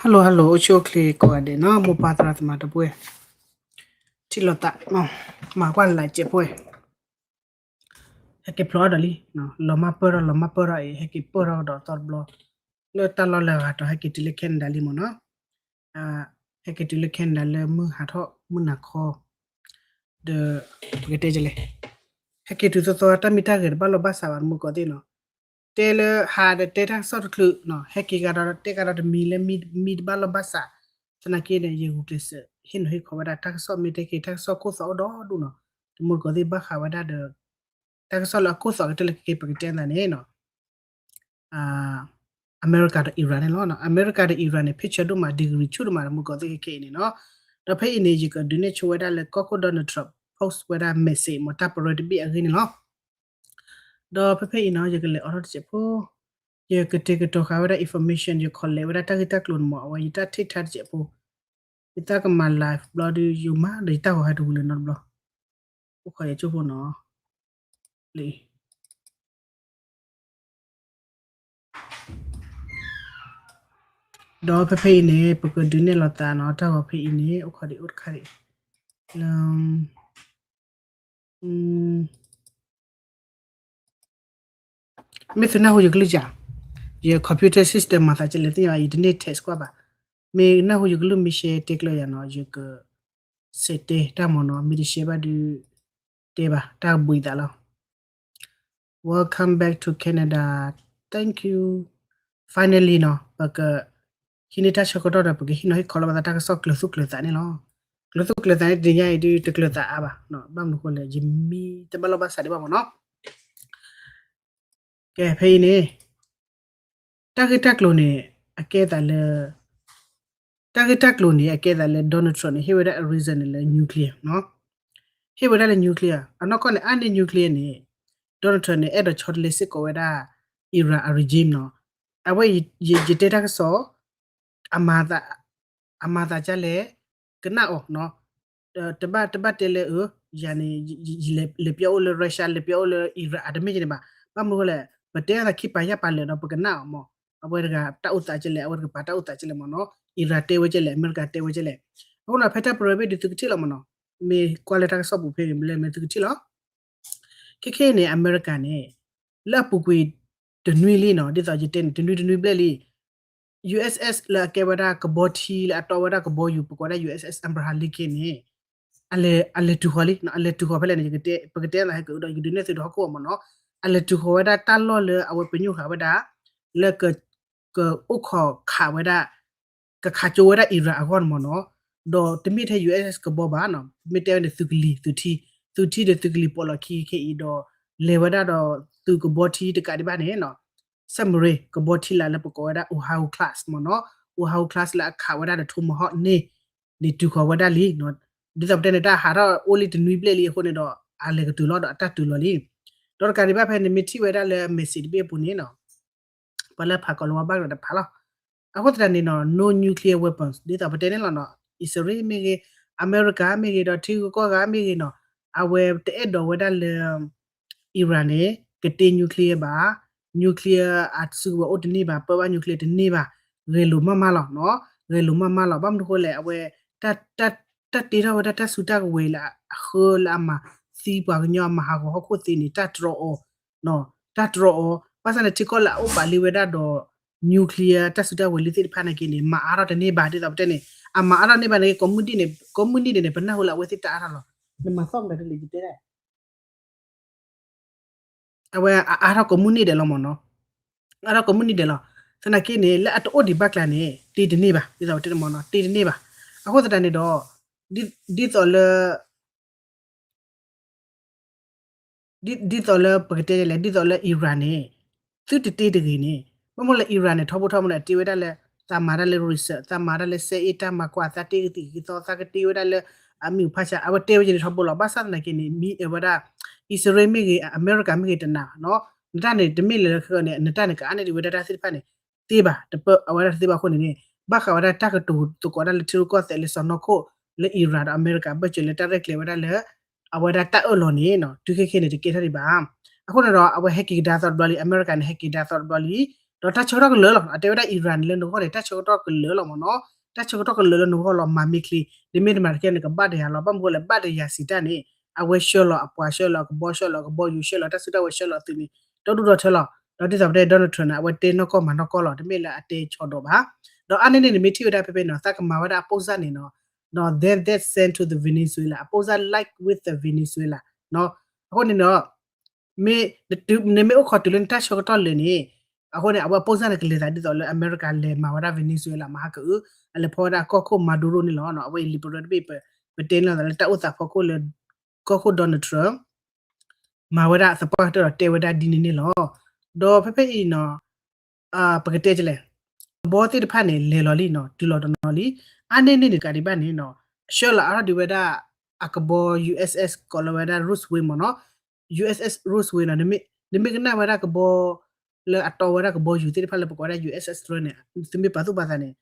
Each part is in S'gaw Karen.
Hello hello အိၣ်ဆူၣ်အိၣ်ချ့ကိးဂၤဒဲးနီၤ မိၢ်ပၢ်သရၣ်သမါတပှဲၤ ထံၣ်လိာ်သး မၤကွၢ်လၢ်စဲးပှဲၤ ဟဲက့ၤဖျိးအီၤဒီးလံ လီၤမၢ်ပၢၢ်ထီၣ်လီၤမၢ်ပၢၢ်ထီၣ်အံၤ ဟဲက့ၤပၢၢ်ထီၣ်ကဒီးသီတဘျီ လၢတၢ်လီၢ်လၢအဂၤတီၤ ဟဲက့ၤတုၤလၢ Canada လံမ့ၢ်နီၤ ဟဲက့ၤတုၤလၢ Canada လၢမုၢ်ဟးထီၣ်မုၢ်နၤခီ ဒီး ပကတဲလဲၣ် ဟဲက့ၤတုၤသီသီ တၢ်မ့ၢ်တၢ်ဂဲၤတဘၣ်လိာ်ဘၣ်စးဘၣ် တမုၢ်ကီးသ့ၣ်နီၤ တဲလၢဟးဒီးတဲတၢ်ကစီၣ်တချုးနီၤ ဟဲက့ၤကဒီးတဲကဒီးတမံၤလၢ မံတဘၣ်လိာ်ဘၣ်စး သနာ်က့န့ၣ် ယဂုာ်ကျဲးစၢး ဟ့ၣ်နီၤဟ့ၣ်ခီဝဲဒၣ် တၢ်ကစီၣ်မ့ၢ်တဲက့ၤ တၢ်ကစီၣ်ခိၣ်သီအိၣ်ဒီဒူၣ်နီၤ တမုၢ်ကီးသ့ၣ်ဘၣ်ဃးဝဲဒၣ်ဒီး တၢ်ကစီၣ်လၢအခိၣ်သီကတၢၢ်လၢကက့ၤ ပကတဲသးန့ၣ်နီၤ အမဲရကၤဒီး Iran န့ၣ်လီၤ. အမဲရကၤဒီး Iran န့ၣ် ဖ့ၣ်ဆၢဒိၣ်မး degree ဆူၣ်ဒိၣ်မး တမုၢ်ကီးသ့ၣ်ခဲအံၤန့ၣ်နီၤ. ဒီးဖဲအံၤန့ၣ် ယကဒုးနဲၣ်ဆိဝဲဒၣ်လၢကီၢ်ခိၣ် Donald Trump post ဝဲဒၣ် message မ့ၢ်တၢ်ပရၢတဘ့ၣ်အဂ့ၢ်န့ၣ်လီၤ. ဒီးဖဲဖဲအံၤနီၤ ယကလဲၤအိးထီၣ်တစဲးဖိ ယကတဲာ်ကတီၤဃာ်ဝဲဒၣ် information ယခီလဲးဝဲဒၣ်တၢ်ဂ့ၢ်တၢ်ကျိၤန့ၣ်မ့ၢ် အဝဲယတၢ်ထံၣ်ထါတစဲးဖိ ယတၢ်ကမၤ live ဘျီဒီး ယမၤဒီးယတၢ်ဂီၤဟဲတဝံၤလၢၤနီတဘျီ အိၣ်ခိးယဆိဖိနီၤ လံ ဒီးဖဲဖဲအံၤန့ၣ် ပကဒုးနဲၣ်လီၤသးနီၤ တၢ်ဂီၤဖဲအံၤန့ၣ် အိၣ်ခိးဒံးအိၣ်တခါဒံး လၢ မ့ၢ်သုနၢ်ဟူယကလုၢ်ကၢ်, ယ computer system မၤသးကလဲၣ်သ့ၣ်ညါဘၣ် ယတန့ၢ် test ကွၢ်ဘၣ်. မ့ၢ်နၢ်ဟူယကလုၢ်မ့ၢ် share တဲကျၢၤယၤနီၤ ယက စဲးတဲတၢ်မ့ၢ်နီၤ မ့ၢ်တ share ဘၣ်ဒုး တဲဘၣ် တၢ်ဘှံးသးလီၤ. Welcome back to Canada. Thank you. Finally နီၤ ပက ဟံးန့ၢ်တၢ်ဆၢကတီၢ်ဒီး ပကဟ့ၣ်နီၤဟ့ၣ်ခီလီၤဘၣ်သးတၢ်ကစီၣ်ကျၢၤသူၣ်ကျၢၤသးန့ၣ်လီၤ. ကျၢၤသူၣ်ကျၢၤသးန့ၣ် တနံၤညါအံၤဒုး တကျၢၤသးအါဘၣ်, ဘၣ်မနုၤဃိလဲၣ် ယမံတဘၣ်လိာ်ဘၣ်စးဒံးဘၣ်မ့ၢ်နီၤ. ကဲ ဖဲအံၤန့ၣ် တၢ်ဂ့ၢ်တၢ်ကျိၤန့ၣ် အကဲသးလၢ တၢ်ဂ့ၢ်တၢ်ကျိၤန့ၣ် အကဲသးလၢ Donald Trump န့ၣ် ဟ့ၣ်ဝဲဒၣ်အ reason န့ၣ်လၢ nuclear နီၤ. ဟ့ၣ်ဝဲဒၣ်လၢ nuclear အနီၢ်ကီၢ်န့ၣ် အါန့ၢ် nuclear န့ၣ် Donald Trump န့ၣ် အဲၣ်ဒိးဆီတလဲစ့ၢ်ကီးဝဲဒၣ် Iran အ regime နီၤ. အဝဲ ယတဲတၢ်ကစီၣ် အမၤသး အမၤသးဒ်လဲၣ် ကနၣ်အီၤနီၤ. တဘၣ် တဘၣ်တဲလၢ ယၤန့ၣ် လဲၤပျီအိၣ်လၢ Russia လဲၤပျီအိၣ်လၢ Iran အတမ့ၢ်ကန့ၣ်ဘၣ်. ဘၣ်မနုၤဃိလဲၣ် ပတဲအသးခံပာ်ယၢ်ပာ်လၢာ်ဒီး ပကနၣ်အီၤမ့ၢ် အဝဲတဂၤတၢ်အိၣ်သးဒ်လဲၣ် အဝဲတကပၤတၢ်အိၣ်သးဒ်လဲၣ်မ့ၢ်နီၤ. Iran တဲဝဲဒ်လဲၣ် အမဲရကၤတဲဝဲဒ်လဲၣ်. အဃိန့ၣ် ဖဲတၢ်ပရၢဘ့ၣ်ဒုးသုကထံၣ်လီၤမ့ၢ်နီၤ. မ့ၢ်ကွၢ်လၢတၢ်ကစီၣ်ပူၤဖဲန့ၣ် မ့ၢ်လၢမ့ၢ်သုကထံၣ်လီၤ. ခဲခဲအံၤန့ၣ် အမဲရကၤန့ၣ် လၢအပူၤကွံာ်တနွံလံနီၤ ဒ်သိးယတဲန့ၣ် တနွံတနွံဘျဲၣ်လံ USS လၢအကဲဝဲဒၣ်ကဘီထံလၢအတီဝဲဒၣ်ကဘီယူၤ ပကိးဝဲဒၣ် USS Abraham Lincoln န့ၣ် အလဲၤတုၤဃီၤလံ အလဲၤတုၤဃီၤဖဲလဲၣ်န့ၣ် ပကတဲသးဟဲကဒီး ယကဒုးနဲၣ်သုဒီးဟီၣ်ခိၣ်အမ့ၢ်နီၤ. အလဲၤတုၤဃီၤဝဲဒၣ်တၢ်လီၢ်လၢအဝဲပညိၣ်ဃာ်ဝဲဒၣ် လၢ ကအိၣ်ခိးခးဝဲဒၣ် ကခးကၠိဝဲဒၣ် Iran အဂီၢ်န့ၣ်မ့ၢ်နီၤ. ဒီးတမ့ၢ်ထဲ USS ကဘီဘၣ်နီၤ ပမ့ၢ်တဲဝဲန့ၣ် သုးကလံၤ သုးထံ သုးထံဒီးသုးကလံၤပိာ်လီၢ်ခံခဲအံၤဒီး လဲၤဝဲဒၣ်ဒီးသုးကဘီထံတကးဒံးဘၣ်န့ၣ်နီၤ submarine ကဘီထံလာ်လၢပကိးဝဲဒၣ် Ohio class မ့ၢ်နီၤ Ohio class လၢအခးဝဲဒၣ်ဒီး Tomahawk န့ၣ် န့ၣ်တုၤဃီၤဝဲဒၣ်လံ. ဒ်သိးပတဲန့ၣ် တၢ်ဟးထီၣ်အိၣ်လံတနွံဘျဲၣ်လံအဃိန့ၣ်ဒီး အလဲၤကတုၤလီၤဒီးအတၢ်တုၤလီၤလံ. ဒီးတကးဒံးဘၣ်ဖဲန့ၣ် မ့ၢ်ထံၣ်ဝဲဒၣ်လၢ message တဘ့ၣ်အပူၤန့ၣ်နီၤ ပှၤလၢဖးကီးလီၤဝါဘၣ်ကဒီးတဖၣ်လီၤ. အဃိသတးန့ၣ်နီၤ no nuclear weapons ဒ်သိးပတဲန့ၣ်လီၤနီၤ အံၣ်စရ့လးမ့ၢ်ဂ့ၤ အမဲရကၤမ့ၢ်ဂ့ၤဒီးထံဂုၤကီၢ်ဂၤမ့ၢ်ဂ့ၤနီၤ အဝဲတအဲၣ်ဒိးဝဲဒၣ်လၢ Iran န့ၣ် ကတ့ nuclear ဘၣ် nuclear အစုကဝဲၤအိၣ်တန့ၢ်ဘၣ် ပၢဘၣ် nuclear တန့ၢ်ဘၣ် ဂဲၤလိာ်မးမးလီၤနီၤ ဂဲၤလိာ်မးမးလီၤ. ဘၣ်မနုၤဃိလဲၣ် အဝဲ တၢ်တ့ထီၣ်ဝဲဒၣ်တၢ်စုတၢ်ကဝဲၤလၢအဃၢလၢအမၤသံပှၤကညီအမၤဟးဂီၤဟီၣ်ခိၣ်သ့န့ၣ် တၢ်တြီအီၤ တၢ်တြီအီၤ ဘၣ်ဆၣ်န့ၣ် ထံကီၢ်လၢအအိၣ်ပာ်လံဝဲဒၣ်ဒီး nuclear တၢ်စုတၢ်ကဝဲၤလံသ့ၣ်တဖၣ်နာ်က့န့ၣ် မၤအါထီၣ်တန့ၢ်ဘၣ် ဒ်သိးပတဲန့ၣ် အမၤအါထီၣ်န့ၢ်ဘၣ်နာ်က့ ကိးမုၢ်နံၤန့ၣ် ကိးမုၢ်နံၤန့ၣ်န့ၣ် ပနၢ်ဟူလၢအဝဲသ့ၣ်တၢ်အါထီၣ်လီၤ. နမၤသီၣ်မတၤဒ်လဲၣ်ယတဲဒၣ် အဝဲအအါထီၣ်ကိးမုၢ်နံၤဒဲးလီၤမ့ၢ်နီၤ, အအါထီၣ်ကိးမုၢ်နံၤဒဲးလီၤ. သနာ်က့န့ၣ် လၢအတအိၣ်ဒံးဘၣ်ကျါန့ၣ် တ့တန့ၢ်ဘၣ်, ဒ်သိးပတဲန့ၣ်မ့ၢ်နီၤ တ့တန့ၢ်ဘၣ်. အဃိသတးန့ၣ်ဒီး ဒ်သိးလၢ ဒ်သိးလၢပကတဲလဲၣ် ဒ်သိးလၢ Iran န့ၣ် သုတတ့တဂ့ၤန့ၣ် ဘၣ်မနုၤလၢ Iran န့ၣ် ထီဘိထီဘိန့ၣ် အတ့ဝဲဒၣ်လၢ သးမၤတၢ်လၢ research သးမၤတၢ်လၢ စဲအ့ၣ် တၢ်မၤကွၢ် သးတ့ကသံၣ်ကသီ သးကတ့ဝဲဒၣ်လၢ အမံၤဖးဆါ အဝဲတဲဝဲကန့ၣ်ထီဘိလီၤ. ဘၣ်ဆၣ်သနာ်က့န့ၣ် မ့ၢ်အဝဲဒၣ် အံၣ်စရ့လးမ့ၢ်ဂ့ၤ အမဲရကၤမ့ၢ်ဂ့ၤတနာ်ဘၣ်နီၤ. နတၢ်န့ၣ် တမ့ၢ်လၢခဲအံၤန့ၣ် နတၢ်န့ၣ် ကအါန့ၢ်ဒံးဝဲဒၣ်တၢ်သ့ၣ်တဖၣ်န့ၣ် သ့ဘၣ် တပၢအဝဲဒၣ်တသ့ဘၣ်အဃိန့ၣ်န့ၣ် ဘၣ်ဃးဝဲဒၣ်တၢ်ကတိၤသကိးဒၣ်လၢထံရူၢ်ကီၢ်သဲးလၢစီၤနီၢ်ခိၣ်လၢ Iran ဒီးအမဲရကၤ ဘၢၣ်စၢၤလၢတၢ်ရဲၣ်ကျဲၤဝဲဒၣ်လၢ အဝဲဒၣ်တၢ်အၢၣ်လီၤန့ၣ် တုၤခဲခဲန့ၣ် တကဲထီၣ်ဒံးဘၣ်. အဃိန့ၣ်ဒီး အဝဲဟဲက့ၤကဒါသီတဘျီလံ အမဲရကၤန့ၣ် ဟဲက့ၤဒါသီတဘျီလံ ဒီးတၢ်ဆၢကတီၢ်ကလၢာ်လီၤ. အတဲဝဲဒၣ် Iran န့ၣ်လၢနဂီၢ်န့ၣ် တၢ်ဆၢကတီၢ်ကလၢာ်လီၤမ့ၢ်နီၤ, တၢ်ဆၢကတီၢ်ကလၢာ်လၢနဂီၢ်လီၤ မၤမ့ၢ်ချ့, နမ့ၢ်တမၤတကဲန့ၣ် ကဘၣ်တယၤလီၤ. ဘၣ်မနုၤဃိလဲၣ် ဘၣ်တယၤစံးတၢ်န့ၣ် အဝဲဆှၢလီၤအပှၤ ဆှၢလီၤအကဘီ ဆှၢလီၤအကဘီယူၤ ဆှၢလီၤတၢ်စုတၢ်ဝဲၤ ဆှၢလီၤအသုးန့ၣ် ဒီဒူၣ်ဒီထၢလီၤ. ဒီးဒ်သိးပတဲ Donald Trump န့ၣ် အဝဲတဲနီၢ်ကီၢ်မၤနီၢ်ကီၢ်လီၤ, တမ့ၢ်လၢအတဲဆီဒီးဘၣ်. ဒီးအါန့ၢ်န့ၣ် နမ့ၢ်ထံၣ်ဝဲဒၣ်ဖဲဖဲနီၤ သးကမၤဝဲဒၣ်အပိၢ်စၢ်န့ၣ်နီၤ, ဒီး then that sent to the Venezuela အပိၢ်စၢ် like with the Venezuela နီၤ. အဃိန့ၣ်နီၤ မ့ၢ် နမ့ၢ်အိၣ်ခိးတုၤလၢနတၢ်ဆၢကတီၢ်လၢာ်န့ၣ်, အဃိန့ၣ် အဝဲအပိၢ်စၢ်န့ၣ် ကလဲၤသးဒ်သိးလၢအမဲရကၤလဲၤမၤဝဲဒၣ် Venezuela မဟါကအု အလဲၤဖီဝဲဒၣ်ကီၢ်ခိၣ် Maduro န့ၣ်လီၤ. အဝဲအံၤလံာ်ပရၢတဘ့ၣ် ပတဲန့ၣ်လီၤသးလၢတၢ်အိၣ်သးဖီခိၣ်လၢ ကီၢ်ခိၣ် Donald Trump မၤဝဲဒၣ်သပှၢ်ကတၢၢ်ဒီးတဲဝဲဒၣ်ဒ်န့ၣ်န့ၣ်လီၤ. ဒီးဖဲဖဲအံၤနီၤ ပကတဲကလဲၣ်, ကဘီသ့ၣ်တဖၣ်န့ၣ် လဲၤလီၤလံနီၤ, တုၤလီၤတနီၤလံ. အါန့ၢ်န့ၣ်န့ၣ် တကးဒံးဘၣ်န့ၣ်နီၤ ဆှၢလီၤအါထီၣ်ဒံးဝဲဒၣ် အကဘီ U S S ကိးလီၤဝဲဒၣ် Roswell မ့ၢ်နီၤ, U S S Roswell နီၤ, နမ့ၢ်ကနၣ်ဝဲဒၣ်ကဘီ လၢအတီဝဲဒၣ်ကဘီယူၤသ့ၣ်တဖၣ်လၢပကိးဝဲဒၣ် U S S တရၢန့ၣ် သုမ့ၢ်ပာ်သူၣ်ပာ်သးန့ၣ်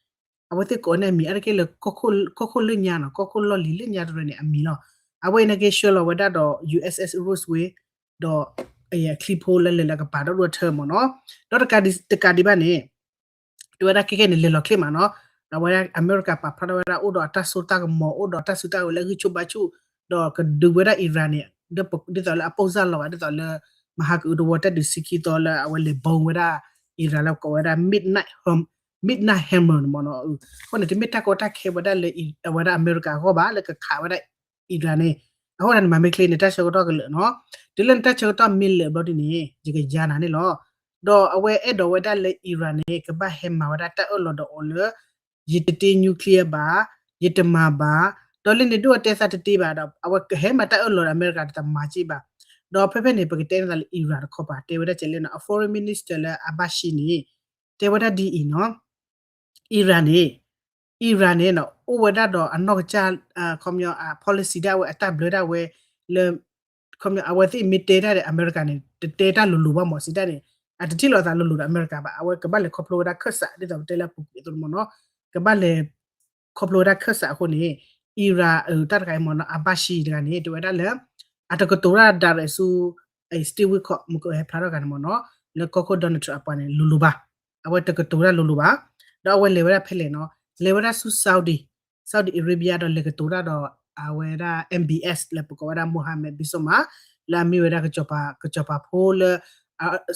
အဝဲသ့ၣ်ကိးန့ၢ်အမံၤအါတက့ၢ်လၢ ကီၢ်ခိၣ်လၢညါနီၤ, ကီၢ်ခိၣ်လီၢ်လံၤလၢညါတရၢန့ၣ် အမံၤလီၤ. အဝဲအံၤနာ်က့ဆှၢလီၤဝဲဒၣ်ဒီး U S S Roswell ဒီး အချံဖိလၢလဲၤလၢကပၤဒီဒူၣ်ထၢမ့ၢ်နီၤ. ဒီးတကးဒံးဘၣ်န့ၣ် တဲဝဲဒၣ်ခဲခဲန့ၣ် လဲၤလီၤချ့မးနီၤ. အဝဲဒၣ်အမဲရကၤပာ်ဖျါထီၣ်ဝဲဒၣ်အိၣ်ဒီးအတၢ်စိတၢ်ကမီၤ အိၣ်ဒီးတၢ်စုတၢ်ဝဲၤလၢအဂံၢ်ဆူၣ်ဘါဆူၣ် ဒီးကဒုးဝဲဒၣ် Iran န့ၣ် ဒ်သိးလၢအပိၢ်စၢ်လီၤဂာ် ဒ်သိးလၢ မဟါကအုတဝီတၢ်ဒုးဆံခံသီလၢအဝဲလဲၤ bomb ဝဲဒၣ် Iran လၢကိးဝဲဒၣ် Midnight Hammer န့ၣ်မ့ၢ်နီၤ. အဃိန့ၣ် တမ့ၢ်တၢ်ကီတၢ်ခဲဝဲဒၣ်လၢ အဝဲဒၣ်အမဲရကၤအဂီၢ်ဘၣ် လၢကခးဝဲဒၣ် Iran န့ၣ်. အဃိန့ၣ် နမၤမ့ၢ်ချ့န့ၣ် တၢ်ဆၢကတီၢ်ကလၢာ်နီၤ. တုၤလၢနတၢ်ဆၢကတီၢ်မ့ၢ်လၢာ်ဘျီဒ်န့ၣ် ယကယါနၤန့ၣ်လီၤ. ဒီးအဝဲအဲၣ်ဒိးဝဲဒၣ်လၢ Iran န့ၣ် ကဘၣ်ဟဲမၤဝဲဒၣ်တၢ်အၢၣ်လီၤဒီးအီၤလၢ ယတတ့ nuclear ဘၣ်, ယတမၤဘၣ်, ဒီးလၢန့ၣ်ဒ်အတဲသးတတ့ဘၣ်ဒီး အဝဲကဟဲမၤတၢ်အၢၣ်လီၤဒီးအမဲရကၤတမၤက့ဘၣ်. ဒီးဖဲဖဲန့ၣ် ပကတဲန့ၢ်သးလၢ Iran တခီပၤ တဲဝဲဒၣ်ကဲလဲၣ်နီၤ အ foreign minister လၢ Abbas န့ၣ် တဲဝဲဒၣ်ဒ်အံၤနီၤ Iran န့ၣ် Iran န့ၣ်နီၤ အိၣ်ဝဲဒၣ်ဒီးအနီၢ်ကစၢ် ခီပညီ အ policy ဒၣ်ဝဲ အတၢ်ဘျၢဒၣ်ဝဲလၢ ခီပညီ အဝဲသ့ၣ်မ့ၢ်တဲတၢ်ဒီး အမဲရကၤန့ၣ် တတဲတၢ်လိၤလိၤဘၣ်မ့ၢ်စံးတၢ်န့ၣ် အတထံၣ်လိာ်သးလိၤလိၤဒီးအမဲရကၤဘၣ်. အဝဲကဘၣ်လဲၤခီဖျိဝဲဒၣ်ခၢၣ်စး ဒ်သိးပတဲလၢအပူၤကွံာ်အသိးန့ၣ်မ့ၢ်နီၤ ကဘၣ်လဲၤ ခီဖျိဝဲဒၣ်ခၢၣ်စးအဃိန့ၣ် Iran အတၢ်တခါအံၤမ့ၢ်နီၤ Abbas တဂၤန့ၣ် တဲဝဲဒၣ်လၢ အတကတိၤတၢ် direct ဆူ Steve Witkoff မ့ၢ်ကဟဲဖျါထီၣ်ဂၤန့ၣ်မ့ၢ်နီၤ လၢကီၢ်ခိၣ် Donald Trump အပှၤန့ၣ် လိၤလိၤဘၣ်. အဝဲတကတိၤတၢ်လိၤလိၤဘၣ်. ဒီးအဝဲလဲၤဝဲဒၣ်ဖဲလဲၣ်နီၤ လဲၤဝဲဒၣ်ဆူ Saudi, Saudi Arabia ဒီးလဲၤကတိၤတၢ်ဒီး အဝဲဒၣ် M B S လၢပကိးဝဲဒၣ် Mohammed bin Salman လၢအမ့ၢ်ဝဲဒၣ် ကစီၤပၤဖိလၢ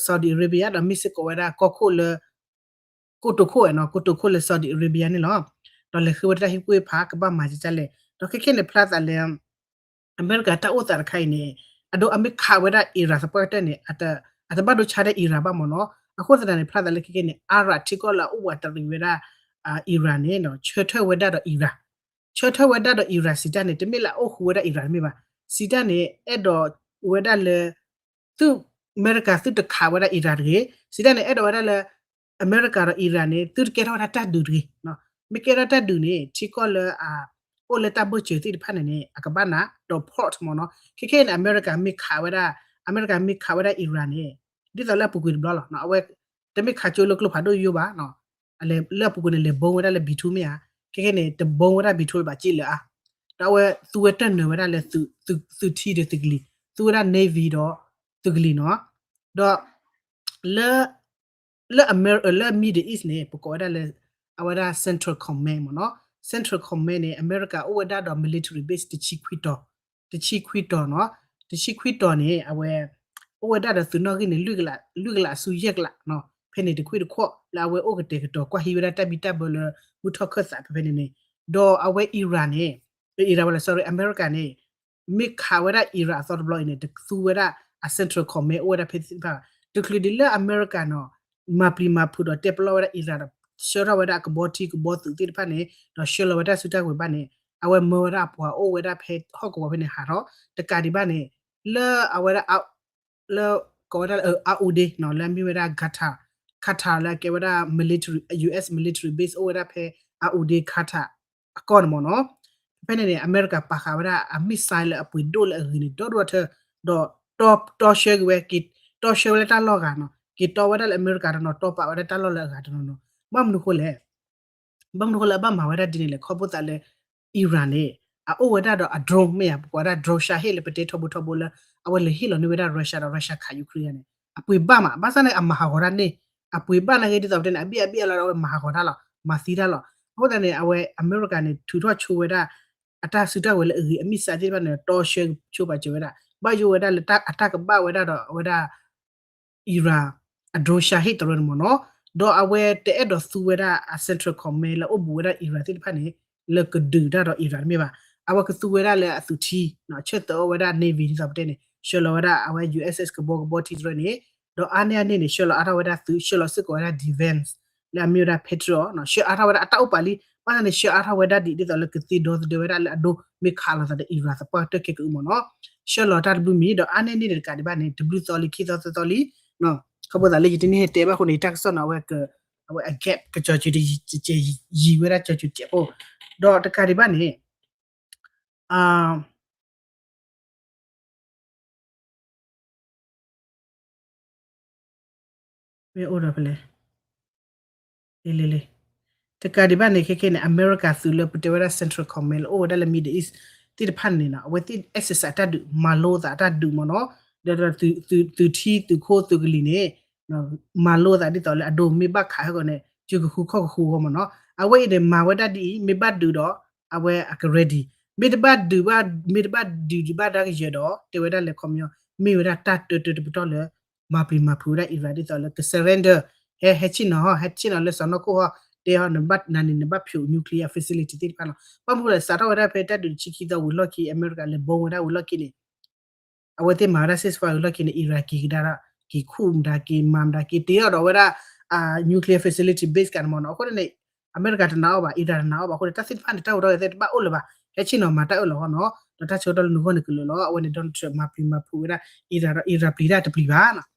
Saudi Arabia ဒီးမ့ၢ်စ့ၢ်ကီးဝဲဒၣ်ကီၢ်ခိၣ်လၢ ကိတိာ်ခိၣ်ဝဲနီၤ ကိတိာ်ခိၣ်လၢ Saudi Arabia န့ၣ်လီၤ. ဒီးလဲၤဃ့ဝဲတၢ်ဟ့ၣ်ကူၣ်ဟ့ၣ်ဖး ကဘၣ်မၤကကလဲၣ်. ဒီးခဲခဲန့ၣ် ဖျါသးလၢ အမဲရကၤတၢ်အိၣ်သးတခါအံၤန့ၣ် အဒိ အမ့ၢ်ခးဝဲဒၣ် Iran သပှၢ်ကတၢၢ်န့ၣ် အတဘၣ်ဒိဆါဒၣ် Iran ဘၣ်မ့ၢ်နီၤ. အဃိသတးန့ၣ် ဖျါသးလၢခဲခဲန့ၣ် Arab ထံကီၢ်လၢအအိၣ်ဝးတရံးဝဲဒၣ် Iran န့ၣ် ဆၢထၢၣ်ဝဲဒၣ်ဒီး Iran ဆၢထၢၣ်ဝဲဒၣ်ဒီး Iran စံးတၢ်န့ၣ် တမ့ၢ်လၢအအိၣ်ဃူဝဲဒၣ် Iran တမ့ၢ်ဘၣ်. စံးတၢ်န့ၣ် အဲၣ်ဒိးဝဲဒၣ်လၢ သုး အမဲရကၤသုတခးဝဲဒၣ် Iran တဂ့ၤ. စံးတၢ်န့ၣ် အဲၣ်ဒိးဝဲဒၣ်လၢ အမဲရကၤဒီး Iran န့ၣ် သုတကဲထီၣ်ဝဲဒၣ်တၢ်ဒုးတဂ့ၤ. မ့ၢ်ကဲထီၣ်တၢ်ဒုးန့ၣ် ထံကီၢ်လၢအ အိၣ်လၢတၢ်ဘၢၣ်စၢၤသ့ၣ်တဖၣ်န့ၣ်န့ၣ် အကဘၣ်နး deport မ့ၢ်နီၤ. ခဲခဲန့ၣ် အမဲရကၤမ့ၢ်ခးဝဲဒၣ် အမဲရကၤမ့ၢ်ခးဝဲဒၣ် Iran န့ၣ် ဒ်သိးလၢအပူၤကွံာ်တဘျီလီၤ. အဝဲတမ့ၢ်ခးကၠိလၢကျိဖးဒိၣ်ယိယိဘၣ်. လၢအပူၤကွံာ်န့ၣ် လဲၤ bomb ဝဲဒၣ်လၢ B two မ့ၢ်ဧါ. ခဲခဲန့ၣ် တ bomb ဝဲဒၣ် B two ဘၣ်က့လၢၤဧါ. ဒီးအဝဲသူဝဲတၢ်နၢၤဝဲဒၣ်လၢ သုးထံဒီးသုးကလံၤ, သူဝဲဒၣ် navy ဒီးသုးကလံၤနီၤ. ဒီး လၢ လၢ လၢ Middle East န့ၣ် ပကိးဝဲဒၣ်လၢ အဝဲဒၣ် Central Command မ့ၢ်နီၤ. Central Command န့ၣ် အမဲရကၤအိၣ်ဝဲဒၣ်ဒီး military base တဆံခွံတီၤ, တဆံခွံတီၤနီၤ. တဆံခွံတီၤန့ၣ် အဝဲ အိၣ်ဝဲဒၣ်ဒီးသုးနီၣ်ဂံၢ်န့ၣ် လွံၢ်ကလးဆူယဲၢ်ကလးနီၤ. ဖဲန့ၣ်တခွံၣ်တခီၣ် လၢအဝဲအိၣ်ကတဲာ်ကတီၤ ကွၢ်ဟံးဝဲဒၣ်တၢ်ဘံၣ်တၢ်ဘၢလၢ မုၢ်ထီၣ်ခၢၣ်သးဖဲဖဲန့ၣ်န့ၣ်. ဒီးအဝဲ Iran န့ၣ် Iran ဝဲလၢ sorry အမဲရကၤန့ၣ် မ့ၢ်ခးဝဲဒၣ် Iran အသီတဘျီအံၤန့ၣ် တသူဝဲဒၣ်အ Central Command အိၣ်ဝဲဒၣ်ဖဲသ့ၣ်တဖၣ်ဘၣ်. တချုးဒံးလၢအမဲရကၤနီၤ မၤပျံၤမၤဖုးဒီးတဲပလီၢ်ဝဲဒၣ် Iran ဒီး ဆှၢထီၣ်ဝဲဒၣ်အကဘီထံကဘီသုးသ့ၣ်တဖၣ်န့ၣ် ဒီးဆှၢလီၤဝဲဒၣ်စုတၢ်ဝဲၤဘၣ်န့ၣ် အဝဲမၢဝဲဒၣ်အပှၤအိၣ်ဝဲဒၣ်ဖဲဟီၣ်ကဝီၤဖဲန့ၣ်ဟးထီၣ် တကးဒံးဘၣ်န့ၣ် လၢအဝဲဒၣ် လၢ ကိးဝဲဒၣ်လၢ Saudi နီၤ လၢအမ့ၢ်ဝဲဒၣ် Qatar, Qatar လၢအကဲဝဲဒၣ် military, U S military base အိၣ်ဝဲဒၣ်ဖဲ Saudi Qatar အကီၢ်န့ၣ်မ့ၢ်နီၤ. ဖဲန့ၣ်န့ၣ် အမဲရကၤပာ်ဃာ်ဝဲဒၣ်အ missile လၢအပှ့ၤဒိၣ်လၢအဂ့ၤန့ၣ် ဒီဒူၣ်အထၢ ဒီးတီဆှၢက့ၤဝဲ က့ၤတီဆှၢဝဲလၢတၢ်လီၢ်ဂၤနီၤ က့ၤတီဝဲဒၣ်လၢအမဲရကၤတနီၤ တီပာ်ဝဲဒၣ်တၢ်လီၢ်လၢအဂၤတနီၤနီၤ. ဘၣ်မနုၤဃိလဲၣ် ဘၣ်မနုၤဃိလၢအဘၣ်မၤဝဲဒၣ်ဒ်န့ၣ်လဲၣ် ခီဖျိသးလၢ Iran န့ၣ် အအိၣ်ဝဲဒၣ်ဒီးအ drone မ့ၢ်ဧါ ပကိးဝဲဒၣ် drone Shahed လၢပတဲထီဘိထီဘိလၢ အဝဲလဲၤဟ့ၣ်လီၤန့ၢ်ဝဲဒၣ် Russia ဒီး Russia ခး Ukraine န့ၣ် အပှ့ၤဘၣ်မး ဘၣ်ဆၣ်န့ၣ် အမၤဟးဂီၤတၢ်န့ၣ် အပှ့ၤဘၣ်နာ်က့ ဒ်သိးပတဲန့ၣ် အဘံၣ်အဘံၣ်အလီၢ်ဒီး အဝဲမၤဟးဂီၤတၢ်လီၤ, မၤသံတၢ်လီၤ. အဃိသတးန့ၣ် အဝဲအမဲရကၤန့ၣ် ထုးထီၣ်ဆိဝဲဒၣ် အတၢ်စုတၢ်ဝဲၤလၢအဂ့ၤ အမံၣ်စးသ့ၣ်တဖၣ်န့ၣ် တီဆှၢဆိပာ်စၢၤဝဲဒၣ် ဘၣ်ယိၣ်ဝဲဒၣ်လၢအတၢ်ကဘၣ်ဝဲဒၣ်ဒီးအဝဲဒၣ် Iran အ drone ဟ့ၣ်တရၢန့ၣ်မ့ၢ်နီၤ, ဒီးအဝဲတအဲၣ်ဒိးသူဝဲဒၣ်အ central command လၢအိၣ်ဘူးဝဲဒၣ် Iran သ့ၣ်တဖၣ်န့ၣ် လၢကဒုးတၢ်ဒီး Iran တမ့ၢ်ဘၣ်. အဝဲကသူဝဲဒၣ်လၢအသုးထံ ဆၢသၢအီၣ်ဝဲဒၣ် navy ဒ်သိးပတဲန့ၣ် ဆှၢလီၤဝဲဒၣ်အဝဲ ယူၣ်အ့ၣ်အ့ၣ် ကဘီကဘီထံတရၢန့ၣ်, ဒီးအါန့ၢ်အန့ၣ်န့ၣ် ဆှၢလီၤအါထီၣ်ဝဲဒၣ်သုး ဆှၢလီၤစ့ၢ်ကီးဝဲဒၣ် defense လၢအမ့ၢ်ဝဲဒၣ် Patriot နီၤ, ဆှၢအါထီၣ်ဝဲဒၣ်အတၢ်အိၣ်ပာ်လံ, ဘၣ်ဆၣ်န့ၣ် ဆှၢအါထီၣ်ဝဲဒၣ်ဒ် ဒ်သိးလၢကသ့ဒီသဒၢဝဲဒၣ်လၢအဒိမ့ၢ်ခးလိာ်သးဒီး Iran သပှၢ်ကတၢၢ်ခဲကအုမ့ၢ်နီၤ, ဆှၢလီၤတၢ်တဘျုးမံၤ ဒီးအါန့ၢ်န့ၣ်တကးဒံးဘၣ်န့ၣ် တဘျုးသီလံ ခံသီသၢသီလံ, ခီဖျိသးလၢယတန့ၢ်ဟဲတဲဘၣ်အဃိန့ၣ် ယတၢ်ကစီၣ်န့ၣ် အဝဲ အဝဲအ gap ကစီၤစုၤ ယံၤဝဲဒၣ်ကစီၤစုၤတစဲးဖိ, ဒီးတကးဒံးဘၣ်န့ၣ် မ့ၢ်အိၣ်ဒီးဖဲလဲၣ်, လံလံလံ, တကးဒံးဘၣ်န့ၣ် ခဲခဲန့ၣ် အမဲရကၤသုးလၢပတဲဝဲဒၣ် Central Command လၢအိၣ်ဝဲဒၣ်လၢ Middle East သ့ၣ်တဖၣ်န့ၣ်နီၤ အဝဲသ့ၣ် exercise တၢ်ဒုး မၤလိသးတၢ်ဒုးမ့ၢ်နီၤ, ဒီးသုးထံသုးခိၣ်သုးကလံၤန့ၣ် မၤလိသးဒ်သိးလၢအဒိမ့ၢ်ဘၣ်ခးဟဲဂီၤန့ၣ် စုကဃုခီၣ်ကဃုအဂီၢ်မ့ၢ်နီၤ, အဝဲအံၤန့ၣ် မၤဝဲဒၣ်ဒ်အံၤ မ့ၢ်ဘၣ်ဒုးဒီး အဝဲအက ready, မ့ၢ်တဘၣ်ဒုးဘၣ် မ့ၢ်တဘၣ်ဒုးဒံးဘၣ်ဒၣ်ကယၢၤဒီး တဲဝဲဒၣ်လၢခီပညီ မ့ၢ်ဝဲဒၣ်တၢ်တၢတၢတပတီၢ်လၢ မၤပျံၤမၤဖုးဝဲဒၣ် Iran ဒ်သိးလၢက surrender, ဟဲ ဟဲဆ့ၣ်နီၤဟီ ဟဲဆ့ၣ်နီၤလၢစီၤနီၢ်ခိၣ်ဟီ တဲဟီ နဘၣ်နၤန့ၣ် နဘၣ်ဖျိး nuclear facility သ့ၣ်တဖၣ်လီၤ. ဘၣ်မနုၤလဲၣ် စးထီၣ်ဝဲဒၣ်ဖဲတၢ်ဒုးတဆံခံသီဝံၤလီၢ်ခံ အမဲရကၤလဲၤ bomb ဝဲဒၣ်ဝံၤလီၢ်ခံန့ၣ် အဝဲသ့ၣ်မၤဝဲဒၣ် ceasefire ဝံၤလီၢ်ခံန့ၣ် Iran က့ၤကဒါဒီး က့ၤခူၣ်မတၤ က့ၤမၤမတၤ က့ၤတ့အီၣ်ဒီးဝဲဒၣ် nuclear facility base ကန့ၣ်မ့ၢ်နီၤ, အဃိန့ၣ် အမဲရကၤတနာ်အီၣ်ဘၣ် Iran တနာ်အီၣ်ဘၣ်အဃိန့ၣ် တၢ်သ့ၣ်တဖၣ်န့ၣ် တၢ်ဟူးထီၣ်ဂဲၤသဲတဘၣ်အိၣ်လၢၤဘၣ်, ဟဲဆ့ၣ်နီၤမၤတၢ်အၢၣ်လီၤဟီနီၤ, ဒီးတၢ်ဆၢကတီၢ်လၢနဂီၢ်န့ၣ်ကလၢာ်လီၤ. အဝဲန့ၣ် Donald Trump မၤပျံၤမၤဖုးဝဲဒၣ် Iran ဒီး Iran ပျံၤတၢ်တပျံၤဘၣ်,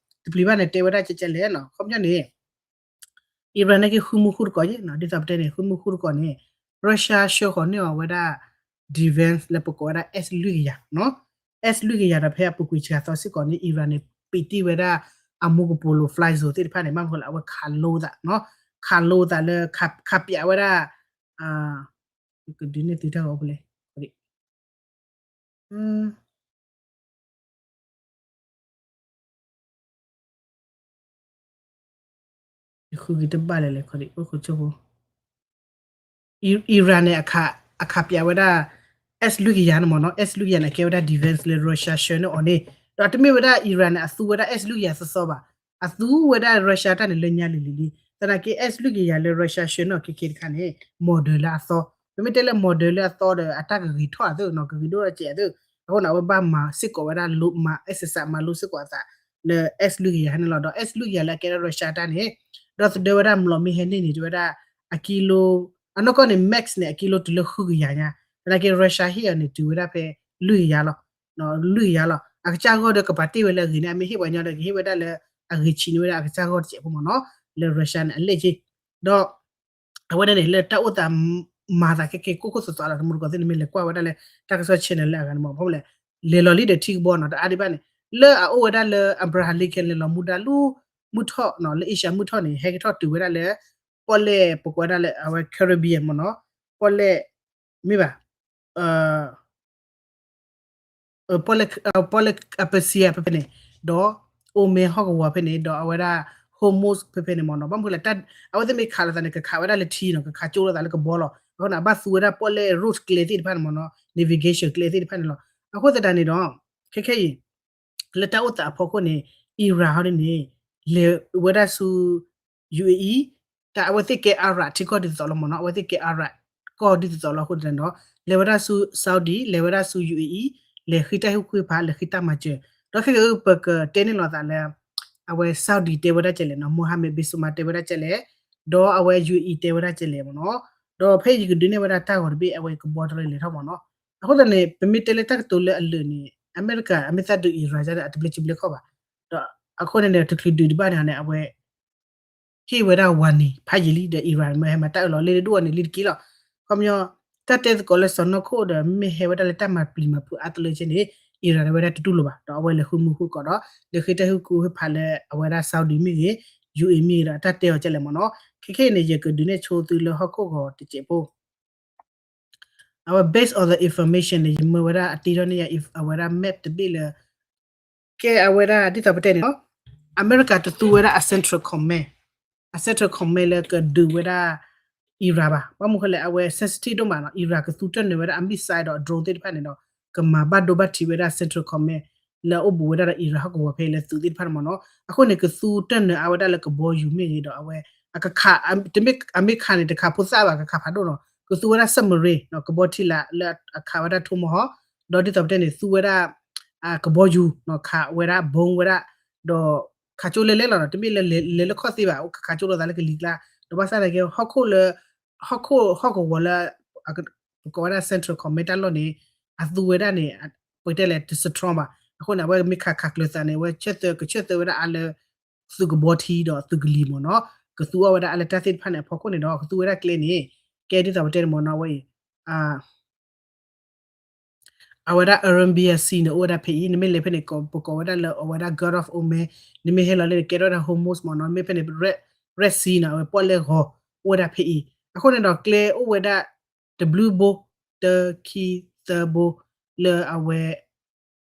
တပျံၤဘၣ်န့ၣ် တဲဝဲဒၣ်ကဲကဲလဲၣ်နီၤ, ခီပညီန့ၣ် Iran န့ၣ်က့ၤဃုမူဃုတကိးယ့ၣ်နီၤ, ဒ်သိးပတဲန့ၣ် ဃုမူဃုတကိးန့ၣ် Russia ဆှၢဃီၤန့ၢ်အီၤဝဲဒၣ် defense လၢပကိးဝဲဒၣ် S လွံၢ်ကယၤနီၤ, S လွံၢ်ကယၤဒီးဖဲအပူၤကွံာ်စှၤသီစ့ၢ်ကီးန့ၣ် Iran န့ၣ် ပံးတံၢ်ဝဲဒၣ်အ Marco Polo fly zone သ့ၣ်တဖၣ်န့ၣ် ဘၣ်မနုၤဃိလဲၣ် အဝဲခးလိသးနီၤ, ခးလိသးလၢ ခးပၠးဝဲဒၣ် ကဒုးနဲၣ်သုတၢ်ဂီၤဖဲလဲၣ် ယဃုက့ၤတဘၣ်လၢၤလဲၣ် ခီဒံး အိၣ်ခိးဆိဖိ Iran န့ၣ် အခးပၠးဝဲဒၣ် S လွံၢ်ကယၤန့ၣ်မ့ၢ်နီၤ, S လွံၢ်ကယၤန့ၣ် အကဲဝဲဒၣ် defense လၢ Russia ဆှၢန့ၢ်အီၤန့ၣ်, ဒီးတမ့ၢ်ဝဲဒၣ် Iran န့ၣ် အသူဝဲဒၣ် S လွံၢ်ကယၤသီသီဘၣ်, အသူဝဲဒၣ် Russia တၢ်န့ၣ်လၢညါလံၤလံၤလံ, သနာ်က့ S လွံၢ်ကယၤလၢ Russia ဆှၢန့ၢ်အီၤခဲခဲတခါန့ၣ် model လၢအသီ, ပမ့ၢ်တဲလၢ model လၢအသီဒီး အတၢ်ကဂ့ၤထီၣ်အသးနီၤ, ကဂ့ၤဒိၣ်ထီၣ်စဲးအသး, အဃိန့ၣ် အဝဲဘၣ်မၤစ့ၢ်ကီးဝဲဒၣ် မၤ exercise မၤလိစ့ၢ်ကီးအသး လၢ S လွံၢ်ကယၤန့ၣ်လီၤ. ဒီး S လွံၢ်ကယၤလၢအကဲဒၣ် Russia တၢ်န့ၣ်, ဒီးသဒၢဝဲဒၣ်မျိာ်မ့ၢ်ဟဲန့ၢ်န့ၣ် တဲဝဲဒၣ် အကံလိ, အနီၢ်ကီၢ်န့ၣ် max န့ၣ် အကံလိတုၤလၢဃုကယၤညါ, သနာ်က့ Russia ဟ့ၣ်အီၤန့ၣ် တုၤဝဲဒၣ်ဖဲ လွံၢ်ကယၤလီၤ, လွံၢ်ကယၤလီၤ. အကစၢ်ဂီၢ်ဒီးကပာ်တ့ၢ်ဝဲလၢအဂ့ၤန့ၣ် အမ့ၢ်ဟ့ၣ်ပှၤညီဒီး ကဟ့ၣ်ဝဲဒၣ်လၢ အဂ့ၤဆံးန့ၢ်ဝဲဒၣ်အကစၢ်ဂီၢ်တစဲးဖိမ့ၢ်နီၤ, လၢ Russia န့ၣ် အလဲၢ်က့, ဒီး အဝဲဒၣ်န့ၣ် လၢတၢ်အိၣ်သးမၤသးခဲကဲ ကိၢ်ကိၢ်သီသီလီၤ, တမူတကိးသ့ၣ်န့ၣ် မ့ၢ်လဲၤကွၢ်ဝဲဒၣ်လၢ တၢ်ကစီၣ် channel လၢအဂၤန့ၣ်မ့ၢ် ဖဲလဲၣ်, လဲၤလီၤလံဒီးထံကဘီနီၤ, တအါဒံးဘၣ်န့ၣ် လၢအအိၣ်ဝဲဒၣ်လၢ Abraham Lincoln လဲၤလီၤမူဒါလၢ မုၢ်ထီၣ်နီၤ, လၢ Asia မုၢ်ထီၣ်န့ၣ် ဟဲကထီၣ်တုၤဝဲဒၣ်လၢ ပီၣ်လဲၣ် ပကိးဝဲဒၣ်လၢ အဝဲ Caribbean မ့ၢ်နီၤ, ပီၣ်လဲၣ် မ့ၢ်ဘၣ် ပီၣ်လဲၣ် ပီၣ်လဲၣ် Pacific ဖဲဖဲန့ၣ်, ဒီး Oman ဟီၣ်ကဝီၤဖဲန့ၣ်, ဒီးအဝဲဒၣ် Hormuz ဖဲဖဲန့ၣ်မ့ၢ်နီၤ, ဘၣ်မနုၤလဲၣ် အဝဲသ့ၣ်မ့ၢ်ခးလိာ်သးန့ၣ် ကခးဝဲဒၣ်လၢထံနီၤ, ကခးကၠိလိာ်သးလၢကဘီလီၤ, အဃိန့ၣ် အဘၣ်သူဝဲဒၣ်ပီၣ်လဲၣ် road ကျဲသ့ၣ်တဖၣ်န့ၣ်မ့ၢ်နီၤ, navigation ကျဲသ့ၣ်တဖၣ်န့ၣ်လီၤ. အဃိသတးန့ၣ်ဒီး ခဲခဲအံၤ လၢတၢ်အိၣ်သးအဖီခိၣ်န့ၣ် Iran ဟီဒ်န့ၣ် လဲၤဝဲဒၣ်ဆူ UAE တၢ်အဝဲသ့ၣ်ကဲ Arab ထံကီၢ်ဒ်သိးသိးလီၤမ့ၢ်နီၤ, အဝဲသ့ၣ်ကဲ Arab ကီၢ်ဒ်သိးသိးလီၤအဃိသတးန့ၣ်ဒီး လဲၤဝဲဒၣ်ဆူ Saudi, လဲၤဝဲဒၣ်ဆူ UAE, လဲၤဃ့တၢ်ဟ့ၣ်ကူၣ်ဟ့ၣ်ဖး လဲၤဃ့တၢ်မၤစၢၤ, ဒီးခဲကပကတဲန့ၢ်လိာ်သးလၢ အဝဲ Saudi တဲဝဲဒၣ်ကဲလဲၣ်နီၤ, Mohammed bin Salman တဲဝဲဒၣ်ကဲလဲၣ်, ဒီးအဝဲ UAE တဲဝဲဒၣ်ကဲလဲၣ်မ့ၢ်နီၤ, ဒီးဖဲယကဒုးနဲၣ်ဝဲဒၣ်တၢ်ဂီၤတဘ့ၣ် အဝဲကဘီတရၢလဲၤထီၣ်မ့ၢ်နီၤ, အဃိသတးန့ၣ် ပမ့ၢ်တဲလၢတၢ်ကတိၤလၢအလၢာ်န့ၣ် အမဲရကၤ အမ့ၢ်သးဒုး Iran ဒ်န့ၣ် အတဘျ့ကဘျ့ခီၣ်ဘၣ်, ဒီးအဃိန့ၣ်န့ၣ် တချုးဒုးဒံးဘၣ်န့ၣ်န့ၣ် အဝဲ ဟ့ၣ်ဝဲဒၣ် warning ဖးယံာ်လံဒီး Iran မ့ၢ်ဟဲမၤတၢ်အၢၣ်လီၤ လ့တဒိၣ်အီၤန့ၣ် လံတက့ၢ်လီၤ. ခီပညီ တၢ်တဲသကိးလၢစီၤနီၢ်ခိၣ်ဒီး မ့ၢ်ဟဲဝဲဒၣ်လၢတၢ်မၤပျံၤမၤဖုးအါတလၢကဲန့ၣ် Iran ဝဲဒၣ်တတူၢ်လိာ်ဘၣ် ဒီးအဝဲလဲၤဃုမူဃုကိးဒီး လဲၤဃ့တၢ်ဟ့ၣ်ကူၣ်ဟ့ၣ်ဖးလၢအဝဲဒၣ် Saudi မ့ၢ်ဂ့ၤ UAE မ့ၢ်ဂ့ၤဒီး အတၢ်တဲအီၤကဲလဲၣ်မ့ၢ်နီၤ. ခဲခဲအံၤန့ၣ် ယကဒုးနဲၣ်ဆိသုလၢဟီၣ်ခိၣ်ဂီၤတစဲးဖိ အဝဲ based on the information န့ၣ် ယမၢဝဲဒၣ်အတ့ထီၣ်န့ၢ်ယၤ အဝဲဒၣ် map တဘ့ၣ်လၢ ကဲအဝဲဒၣ်ဒ်သိးပတဲန့ၣ်လီၤ. အမဲရကၤတသူဝဲဒၣ်အ central command Central Command လၢကဒုးဝဲဒၣ် Iran ဘၣ်. ဘၣ်မနုၤဃိလဲၣ် အဝဲ sensitive ဒိၣ်မးနီၤ, Iran ကသူတၢၢ်နုာ်ဝဲဒၣ်အ missile ဒီး drone သ့ၣ်တဖၣ်န့ၣ်ဒီး ကမၤဘၣ်ဒိဘၣ်ထံးဝဲဒၣ် Central Command လၢအအိၣ်ဘူးဝဲဒၣ်ဒီး Iran ဟီၣ်ကဝီၤဖဲအံၤလၢသုးသ့ၣ်တဖၣ်န့ၣ်မ့ၢ်နီၤ. အဃိန့ၣ် ကသူတၢၢ်နုာ်အါဝဲဒၣ်လၢကဘီယူၤမ့ၢ်ဂ့ၤဒီး အဝဲ အကခး တမ့ၢ် အမ့ၢ်ခးန့ၣ် တခးဖိသၣ်ဘၣ် ကခးဖးဒိၣ်နီၤ, ကသူဝဲဒၣ် submarine နီၤ, ကဘီထံလာ်လၢအခးဝဲဒၣ် Tomahawk ဒီးဒ်သိးပတဲန့ၣ် သူဝဲဒၣ် ကဘီယူၤနီၤ, ခးဝဲဒၣ် bomb ဝဲဒၣ် ဒီးခးကၠိလဲၤလဲၤလီၤနီၤ, တမ့ၢ်လၢလဲၤလၢခီၣ်သ့ဘၣ်, အိၣ်ခးကၠိလိာ်သးလၢကလံၤကျါ, ဒီးဘၣ်ဆၣ်သနာ်က့ ဟီၣ်ခိၣ်လၢ ဟီၣ်ခိၣ်ဟီၣ်ကဝီၤလၢ ပကိးဝဲဒၣ် Central Command တၢ်လီၢ်န့ၣ် အသူဝဲဒၣ်န့ၣ် ပကတဲလဲၣ် တ strong ဘၣ်. အဃိန့ၣ် အဝဲမ့ၢ်ခးခးကျၢၤသးန့ၣ် အဝဲဆၢသၢ ကဆၢသၢဝဲဒၣ်အါလၢ သုးကဘီထံဒီးသုးကလံၤမ့ၢ်နီၤ, ကသူအီၤဝဲဒၣ်အါလၢတၢ်သ့ၣ်တဖၣ်န့ၣ်အဖီခိၣ်န့ၣ်ဒီး ကသူဝဲဒၣ်ကျဲန့ၣ် ကဲဒ်သိးပတဲန့ၣ်မ့ၢ်နီၤ, အဝဲအံၤ အဝဲဒၣ် Arabian Sea န့ၣ် အိၣ်ဝဲဒၣ်ဖဲအံၤ, နမ့ၢ်လဲၤဖဲန့ၣ် ပကိးဝဲဒၣ်လၢအဝဲဒၣ် Gulf of Oman, နမ့ၢ်ဟဲလီၤလၢန့ၣ် ကဲထီၣ်ဝဲဒၣ် Hormuz မ့ၢ်နီၤ, မ့ၢ်ဖဲန့ၣ် Red, Red Sea နီၤ, အဝဲပီၣ်လဲၣ်ဂီၤ အိၣ်ဝဲဒၣ်ဖဲအံၤ. အဃိန့ၣ်ဒီးကျဲအိၣ်ဝဲဒၣ် တဘျုးဘိ, တၢ ခံ သၢဘိ လၢအဝဲ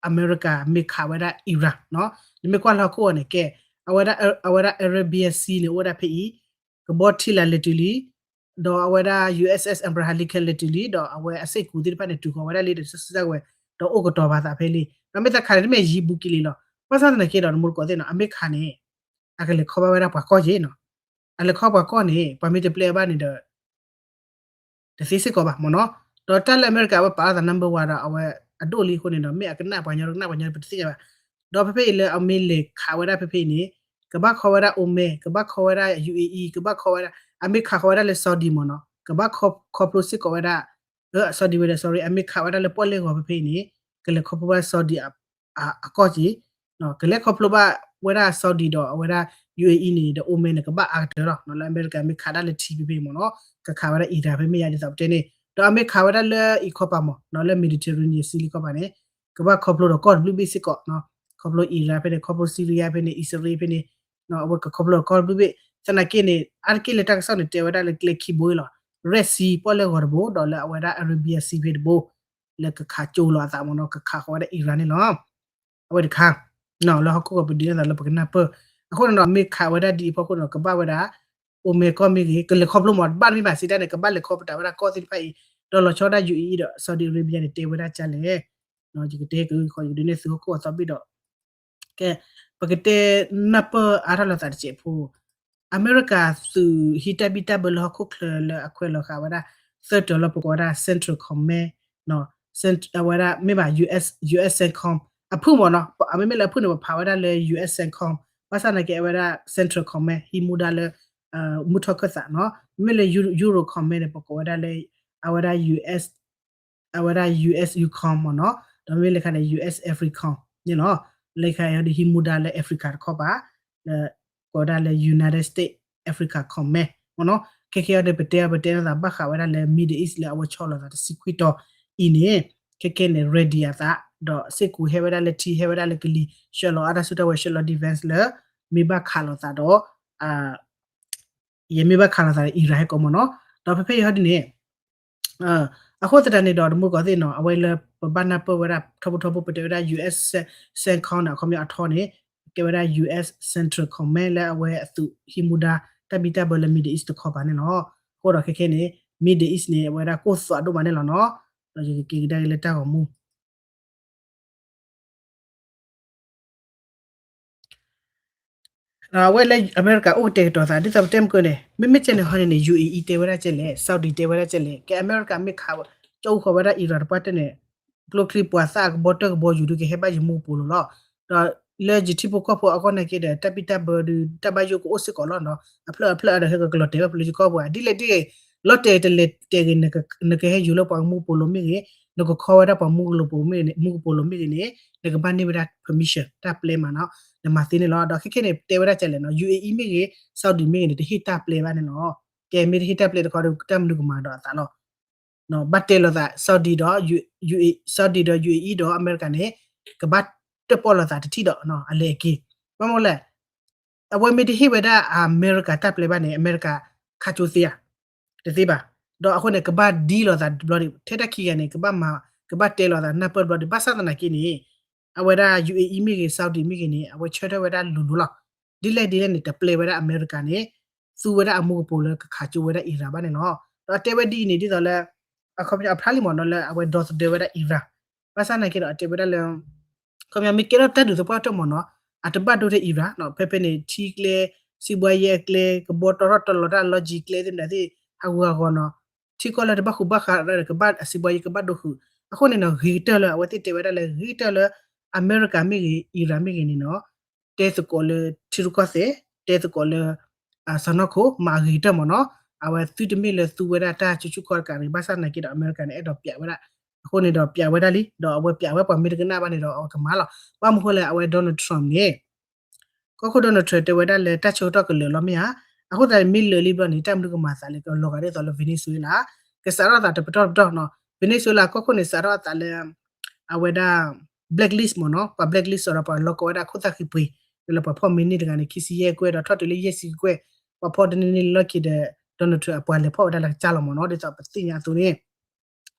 အမဲရကၤမ့ၢ်ခးဝဲဒၣ် Iran နီၤ, နမ့ၢ်ကွၢ်လၢဟီၣ်ခိၣ်အီၤန့ၣ် ကဲ အဝဲဒၣ် အဝဲဒၣ် Arabian Sea န့ၣ် အိၣ်ဝဲဒၣ်ဖဲအံၤ, ကဘီထံလာ်လဲၤတုၤလံ, ဒီးအဝဲဒၣ် USS Abraham Lincoln လဲၤတုၤလံ, ဒီးအဝဲအစ့ၢ်ကီးသ့ၣ်တဖၣ်န့ၣ် တုၤဃီၤဝဲဒၣ်လံဒီး ဆၢဆၢဝဲ, ဒီးအိၣ်ကတီၤဘၣ်သးဖဲလံ. ဒီးမ့ၢ်သးခးန့ၣ် တမ့ၢ်ယံၤဘူးက့ၤလံလီၤ. ဘၣ်ဆၣ်သနာ်က့ဒီး နမူတကိးသ့ၣ်နီၤ, အမ့ၢ်ခးန့ၣ် အကလဲၤခီဘၣ်ဝဲဒၣ်ပှၤကီၢ်က့နီၤ, အလဲၤခီပှၤကီၢ်န့ၣ် ပှၤမ့ၢ်တပျဲအီၤဘၣ်န့ၣ်ဒီး တသ့စ့ၢ်ကီးဘၣ်မ့ၢ်နီၤ. ဒီးတၢ်လၢအမဲရကၤအဝဲပာ်အသး number one ဒီးအဝဲအဒိၣ်လံအဃိန့ၣ်ဒီး မ့ၢ်အကနၣ်ပှၤညီ တကနၣ်ပှၤညီ ပတသ့ၣ်ညါဘၣ်. ဒီးဖဲဖဲအံၤလၢအမ့ၢ်လဲၤခးဝဲဒၣ်ဖဲဖဲအံၤန့ၣ် ကဘၣ်ခီဝဲဒၣ် Oman, ကဘၣ်ခီဝဲဒၣ် UAE, ကဘၣ်ခီဝဲဒၣ် အမ့ၢ်ခးဃီၤဝဲဒၣ်လၢ Saudi မ့ၢ်နီၤ, ကဘၣ်ခီဖျိစ့ၢ်ကီးဝဲဒၣ် Saudi ဝဲဒၣ် sorry, အမ့ၢ်ခးဝဲဒၣ်လၢပီၣ်လဲၣ်ဂီၤဖဲဖဲအံၤန့ၣ် ကလဲၤခီဖျိဘၣ် Saudi အကီၢ်က့ ကလဲၤခီဖျိဘၣ်ဝဲဒၣ် Saudi ဒီးအဝဲဒၣ် UAE န့ၣ်ဒီး Oman န့ၣ် ကဘၣ်အါကတၢၢ်လီၤ. လၢအမဲရကၤမ့ၢ်ခးဒၣ်လၢထံဖဲဖဲမ့ၢ်နီၤ, ကခးဝဲဒၣ် Iran ဖဲမ့ၢ်ယါဒ်သိးပတဲန့ၣ်, ဒီးအမ့ၢ်ခးဝဲဒၣ်လၢအံၤခီပၤမ့ၢ်နီၤ, လၢ Mediterranean Sea လံခီပၤန့ၣ် ကဘၣ်ခီဖျိဒီးကီၢ်တဘျုးဘ့ၣ်စ့ၢ်ကီး, ခီဖျိ Iran ဖဲန့ၣ်, ခီဖျိ Syria ဖဲန့ၣ်, အံၣ်စရ့လးဖဲန့ၣ်, အဝဲကခီဖျိဒီးကီၢ်တဘျုးဘ့ၣ်. သနာ်က့န့ၣ် အါတက့ၢ်လၢတၢ်ကစီၣ်န့ၣ် တဲဝဲဒၣ်လၢကျဲခံဘိအံၤလီၤ. Red Sea ပီၣ်လဲၣ်ဂီၤတဘိ ဒီးလၢအဝဲဒၣ် Arabian Sea ဖဲတဘိ လၢကခးကၠိလီၤအသးမ့ၢ်နီၤ, ကခးဃီၤဝဲဒၣ် Iran န့ၣ်လီၤ. အဝဲတခါ လၢဟီၣ်ခိၣ်ကီၢ်ပဒုးန့ၢ်သးလၢပကနၢ်ပၢၢ်. အဃိန့ၣ်ဒီး မ့ၢ်ခးဝဲဒၣ်ဒ်အံၤအဖီခိၣ်န့ၣ်ဒီး ကဘၣ်ဝဲဒၣ် Oman ကီၢ်မ့ၢ်ဂ့ၤ ကလဲၤခီဖျိမ့ၢ် တဘၣ်တမ့ၢ်ဘၣ်စံးတၢ်န့ၣ် ကဘၣ်လဲၤခီဖျိဝဲဒၣ်ကီၢ်သ့ၣ်တဖၣ်အံၤ, ဒီးလီၤဆီဒၣ် UAE ဒီး Saudi Arabia န့ၣ် တဲဝဲဒၣ်ကလဲၣ်. ယကတဲက့ၤဃီ ယကဒုးနဲၣ်သုဟီၣ်ခိၣ်အသီဘ့ၣ်ဒီး ကဲ ပကတဲနၢ်ပၢၢ်အါထီၣ်လိာ်သးတစဲးဖိ, အမဲရကၤသုးဟံးတၢ်ဘံၣ်တၢ်ဘၢလၢဟီၣ်ခိၣ်ချၢလၢအခွဲးလီၤဃာ်ဝဲဒၣ် သၢတၢၤလီၤ ပကိးဝဲဒၣ် Central Command အဝဲဒၣ်မ့ၢ်ဘၣ် US, US CENTCOM အဖုၣ်မ့ၢ်နီၤ, အမ့မ့ၢ်လၢအဖုၣ်န့ၣ် ပဖးဝဲဒၣ်လၢ US CENTCOM, ဘၣ်ဆၣ်သနာ်က့ အဝဲဒၣ် Central Command ဟံးမူဒါလၢ မုၢ်ထီၣ်ခၢၣ်သးနီၤ, မ့မ့ၢ်လၢ Euro Command န့ၣ် ပကိးဝဲဒၣ်လၢ အဝဲဒၣ် US အဝဲဒၣ် US EUCOM မ့ၢ်နီၤ, ဒီးမ့မ့ၢ်လၢခါန့ၣ် US AFRICOM န့ၣ်လီၤ. လၢခါအံၤဒီးဟံးမူဒါလၢ Africa တခီပၤ, လၢ ကိးဝဲဒၣ်လၢ United States Africa Command မ့ၢ်နီၤ. ခဲခဲအံၤဒီး ပတဲအီၤ ပတဲလိာ်သးဘၣ်ဃးဝဲဒၣ်လၢ Middle East လၢအဝဲဆီၣ်လီၤသးတဆံခွံတီၤအံၤန့ၣ်, ခဲခဲန့ၣ် ready အသး, ဒီးစ့ၢ်ကီးဟဲဝဲဒၣ်လၢထံ ဟဲဝဲဒၣ်လၢကလံၤ ဆှၢလီၤအါတၢ်စုတၢ်ဝဲၤ ဆှၢလီၤ defense လၢ မ့ၢ်ဘၣ်ခးလိာ်သးဒီး ယမ့ၢ်ဘၣ်ခးလိာ်သးဒီး Iran ဟဲကိးမ့ၢ်နီၤ. ဒီးဖဲဖဲအံၤဟီဒ်န့ၣ် အဃိသတးန့ၣ်ဒီး တမူတကိးသ့ၣ်နီၤ အဝဲလၢပဘၣ်နၢ်ပၢၢ်ဝဲဒၣ် ထီဘိထီဘိ ပတဲဝဲဒၣ် US CENTCOM န့ၣ် အခီပညီအထီန့ၣ် ကဲဝဲဒၣ် US Central Command လၢအဝဲအသုးဟံးမူဒါ တၢ်ဘံၣ်တၢ်ဘၢလၢ Middle East တခီပၤန့ၣ်လီၤ. အဃိဒီးခဲခဲန့ၣ် Middle East န့ၣ် အဝဲဒၣ်ကိၢ်သူးအဒိၣ်မးန့ၣ်လီၤနီၤ. ဒီးယကက့ၤကဒါက့ၤလၢတၢ်ဂီၤမူ အဝဲလၢအမဲရကၤ အိၣ်ကတဲာ်ကတီၤသး ဒ်သိးပတဲမုၢ်ကၢန့ၣ် မ့မ့ၢ်ကဲန့ၣ်ဟီန့ၣ်န့ၣ် UAE တဲဝဲဒၣ်ကဲလဲၣ်, Saudi တဲဝဲဒၣ်ကဲလဲၣ်, ကဲအမဲရကၤမ့ၢ်ခး ကၠီအူဃီၤဝဲဒၣ် Iran တပှၢ်တၢၢ်န့ၣ် ကျိချံပှၤသၣ်အကဘီတၢၢ်ကဘီယူၤဒုး ကဟဲဘၣ်ယမူကပိာ်လိၤလီၤ. ဒီးလၢယထံဖိကီၢ်ဖိအဂီၢ်နာ်က့ဒီး တၢ်ဘံၣ်တၢ်ဘၢဒုး တၢ်ဘၣ်ယိၣ်ကအိၣ်စ့ၢ်ကီးလီၤနီၤ. အဖျၢၣ်အဖျၢၣ်အါဒီး ဟဲကကလီၤတဲာ်ဘၣ်ဖဲလၢယကီၢ်ပူၤဧါ, ဒ်လဲၣ်ဒ်လဲၣ် လီၤတဲာ်တလဲၤတဲာ်ဂ့ၤ နကဟဲယူၤလၢပှၤကမူကပိာ်လိၤမ့ၢ်ဂ့ၤ, နကခီဝဲဒၣ်ပှၤမူကပိာ်လိၤမ့ၢ်ဂ့ၤန့ၣ်, မူကပိာ်လိၤမ့ၢ်ဂ့ၤန့ၣ် နကဘၣ်န့ၢ်ဝဲဒၣ် permission တၢ်ပျဲမးနီၤ, နမၤသ့န့ၣ်လီၤ. ဒီးခဲခဲန့ၣ် တဲဝဲဒၣ်ကဲလဲၣ်နီၤ, UAE မ့ၢ်ဂ့ၤ Saudi မ့ၢ်ဂ့ၤန့ၣ် တဟ့ၣ်တၢ်ပျဲဘၣ်န့ၣ်လီၤ. ကဲမ့ၢ်တဟ့ၣ်တၢ်ပျဲတခီဒီး တၢ်မနုၤကမၤဒီးအသးလီၤ. ဘၣ်တဲလိာ်သး Saudi ဒီး Saudi ဒီး UAE ဒီးအမဲရကၤန့ၣ် ကဘၣ်တၢၣ်ပီၣ်လိာ်သးတထံၣ်ဒီး အလဲၤအက့ၤ. ဘၣ်မနုၤလဲၣ် အဝဲမ့ၢ်တဟ့ၣ်ဝဲဒၣ်အမဲရကၤတၢ်ပျဲဘၣ်န့ၣ် အမဲရကၤခးကၠိသ့ဧါ, တသ့ဘၣ်. ဒီးအဃိန့ၣ် ကဘၣ်ဒ်လိာ်သးတဘျီဒီး ထဲတၢ်ခံဂၤန့ၣ် ကဘၣ်မၤ ကဘၣ်တဲလိာ်သးနၢ်ပၢၢ်တဘျီဒီး ဘၣ်ဆၣ်သနာ်က့န့ၣ် အဝဲဒၣ် UAE မ့ၢ်ဂ့ၤ Saudi မ့ၢ်ဂ့ၤန့ၣ် အဝဲဆၢထၢၣ်ဝဲဒၣ်လိၤလိၤလီၤ. ဒ်လဲၣ်ဒ်လဲၣ်န့ၣ် တပျဲဝဲဒၣ်အမဲရကၤန့ၣ် သူဝဲဒၣ်အမူကပိာ်လၢကခးကၠိဝဲဒၣ် Iran ဘၣ်န့ၣ်လီၤ. ဒီးအတဲဝဲဒ်အံၤန့ၣ် ဒ်သိးလၢ အခီပညီအဖျါလံမ့ၢ်နီၤ လၢအဝဲဒီသဒၢဝဲဒၣ် Iran ဘၣ်ဆၣ်နာ်က့ဒီး အတဲဝဲဒၣ်လၢ ခီပညီမ့ၢ်ကဲထီၣ်တၢ်ဒုးသပှၢ်တၢၢ်မ့ၢ်နီၤ အတဘၣ်ဒိထဲ Iran နီၤ ဖဲဖဲန့ၣ် ထံကျဲ စံးဘှါယဲအကျဲ ကဘီတီထီၣ်တလီၤတၢ်လီၢ်ကံကျဲသ့ၣ်မတၤသ့ၣ် ဟးဂူာ်ဟးဂီၤနီၤ ထံကီၢ်လၢတဘၣ်ဃူဘၣ်ဃး ကဘၣ်အစံးဘှါယဲကဘၣ်ဒိဃုာ် အဃိန့ၣ်နီၤ ဂ့ၤကတၢၢ်လၢ အဝဲသ့ၣ်တဲဝဲဒၣ်လၢ ဂ့ၤကတၢၢ်လၢ အမဲရကၤမ့ၢ်ဂ့ၤ Iran မ့ၢ်ဂ့ၤန့ၣ်နီၤ တဲသကိးလၢထံရူၢ်ကီၢ်သဲး တဲသကိးလၢ စီၢ်နီၤခိၣ် မၤအဂ့ၤကတၢၢ်မ့ၢ်နီၤ အဝဲသုတမ့ၢ်လၢသူဝဲဒၣ်တၢ်ဆူၣ်ဆူၣ်ခီၣ်တကးန့ၣ် ဘၣ်ဆၣ်နာ်က့ဒီးအမဲရကၤန့ၣ် အဲၣ်ဒိးပျးဝဲဒၣ် အဃိန့ၣ်ဒီးပျးဝဲဒၣ်လံ ဒီးအဝဲပျးဝဲပှၤမ့ၢ်တကနၣ်ဘၣ်န့ၣ်ဒီးအဝဲကမၤလီၤ ဘၣ်မနုၤဃိလဲၣ် အဝဲ Donald Trump န့ၣ် ကီၢ်ခိၣ် Donald Trump တဲဝဲဒၣ်လၢတၢ်ဆၢကတီၢ်ကလၢာ်လီၤမ့ၢ်ဧါ, အဃိသတးန့ၣ် မ့ၢ်လၢာ်လံဘျီန့ၣ် တၢ်မနုၤကမၤသးလဲၣ် ကလီၤဂာ်ဒ်သိးလၢ Venezuela ကစးထီၣ်သးတပတီၢ်တပတီၢ်နီၤ Venezuela ကီၢ်ခိၣ်န့ၣ် စးထီၣ်အသးလၢ အဝဲဒၣ် blacklist မ့ၢ်နီၤ ပှၤ blacklist စးဒီးပှၤလီၤကီဝဲဒၣ်ခိၣ်သၣ်ဃံပှ့ၤ လၢပှၤဖီၣ်မံၤန့ၢ်တဂၤန့ၣ် ခံဆံယဲၢ်ကွဲၢ် ဒီးထီၣ်တုၤလၢယဲၢ်ဆံကွဲၢ် ပှၤဖီၣ်တန့ၢ်န့ၢ်လၢလီၢ်ခံဒီး Donald Trump အပှၤလဲၤဖီၣ်ဝဲဒၣ်လၢကစၢ်လီၤမ့ၢ်နီၤ ဒ်သိးပသ့ၣ်ညါအသိးန့ၣ်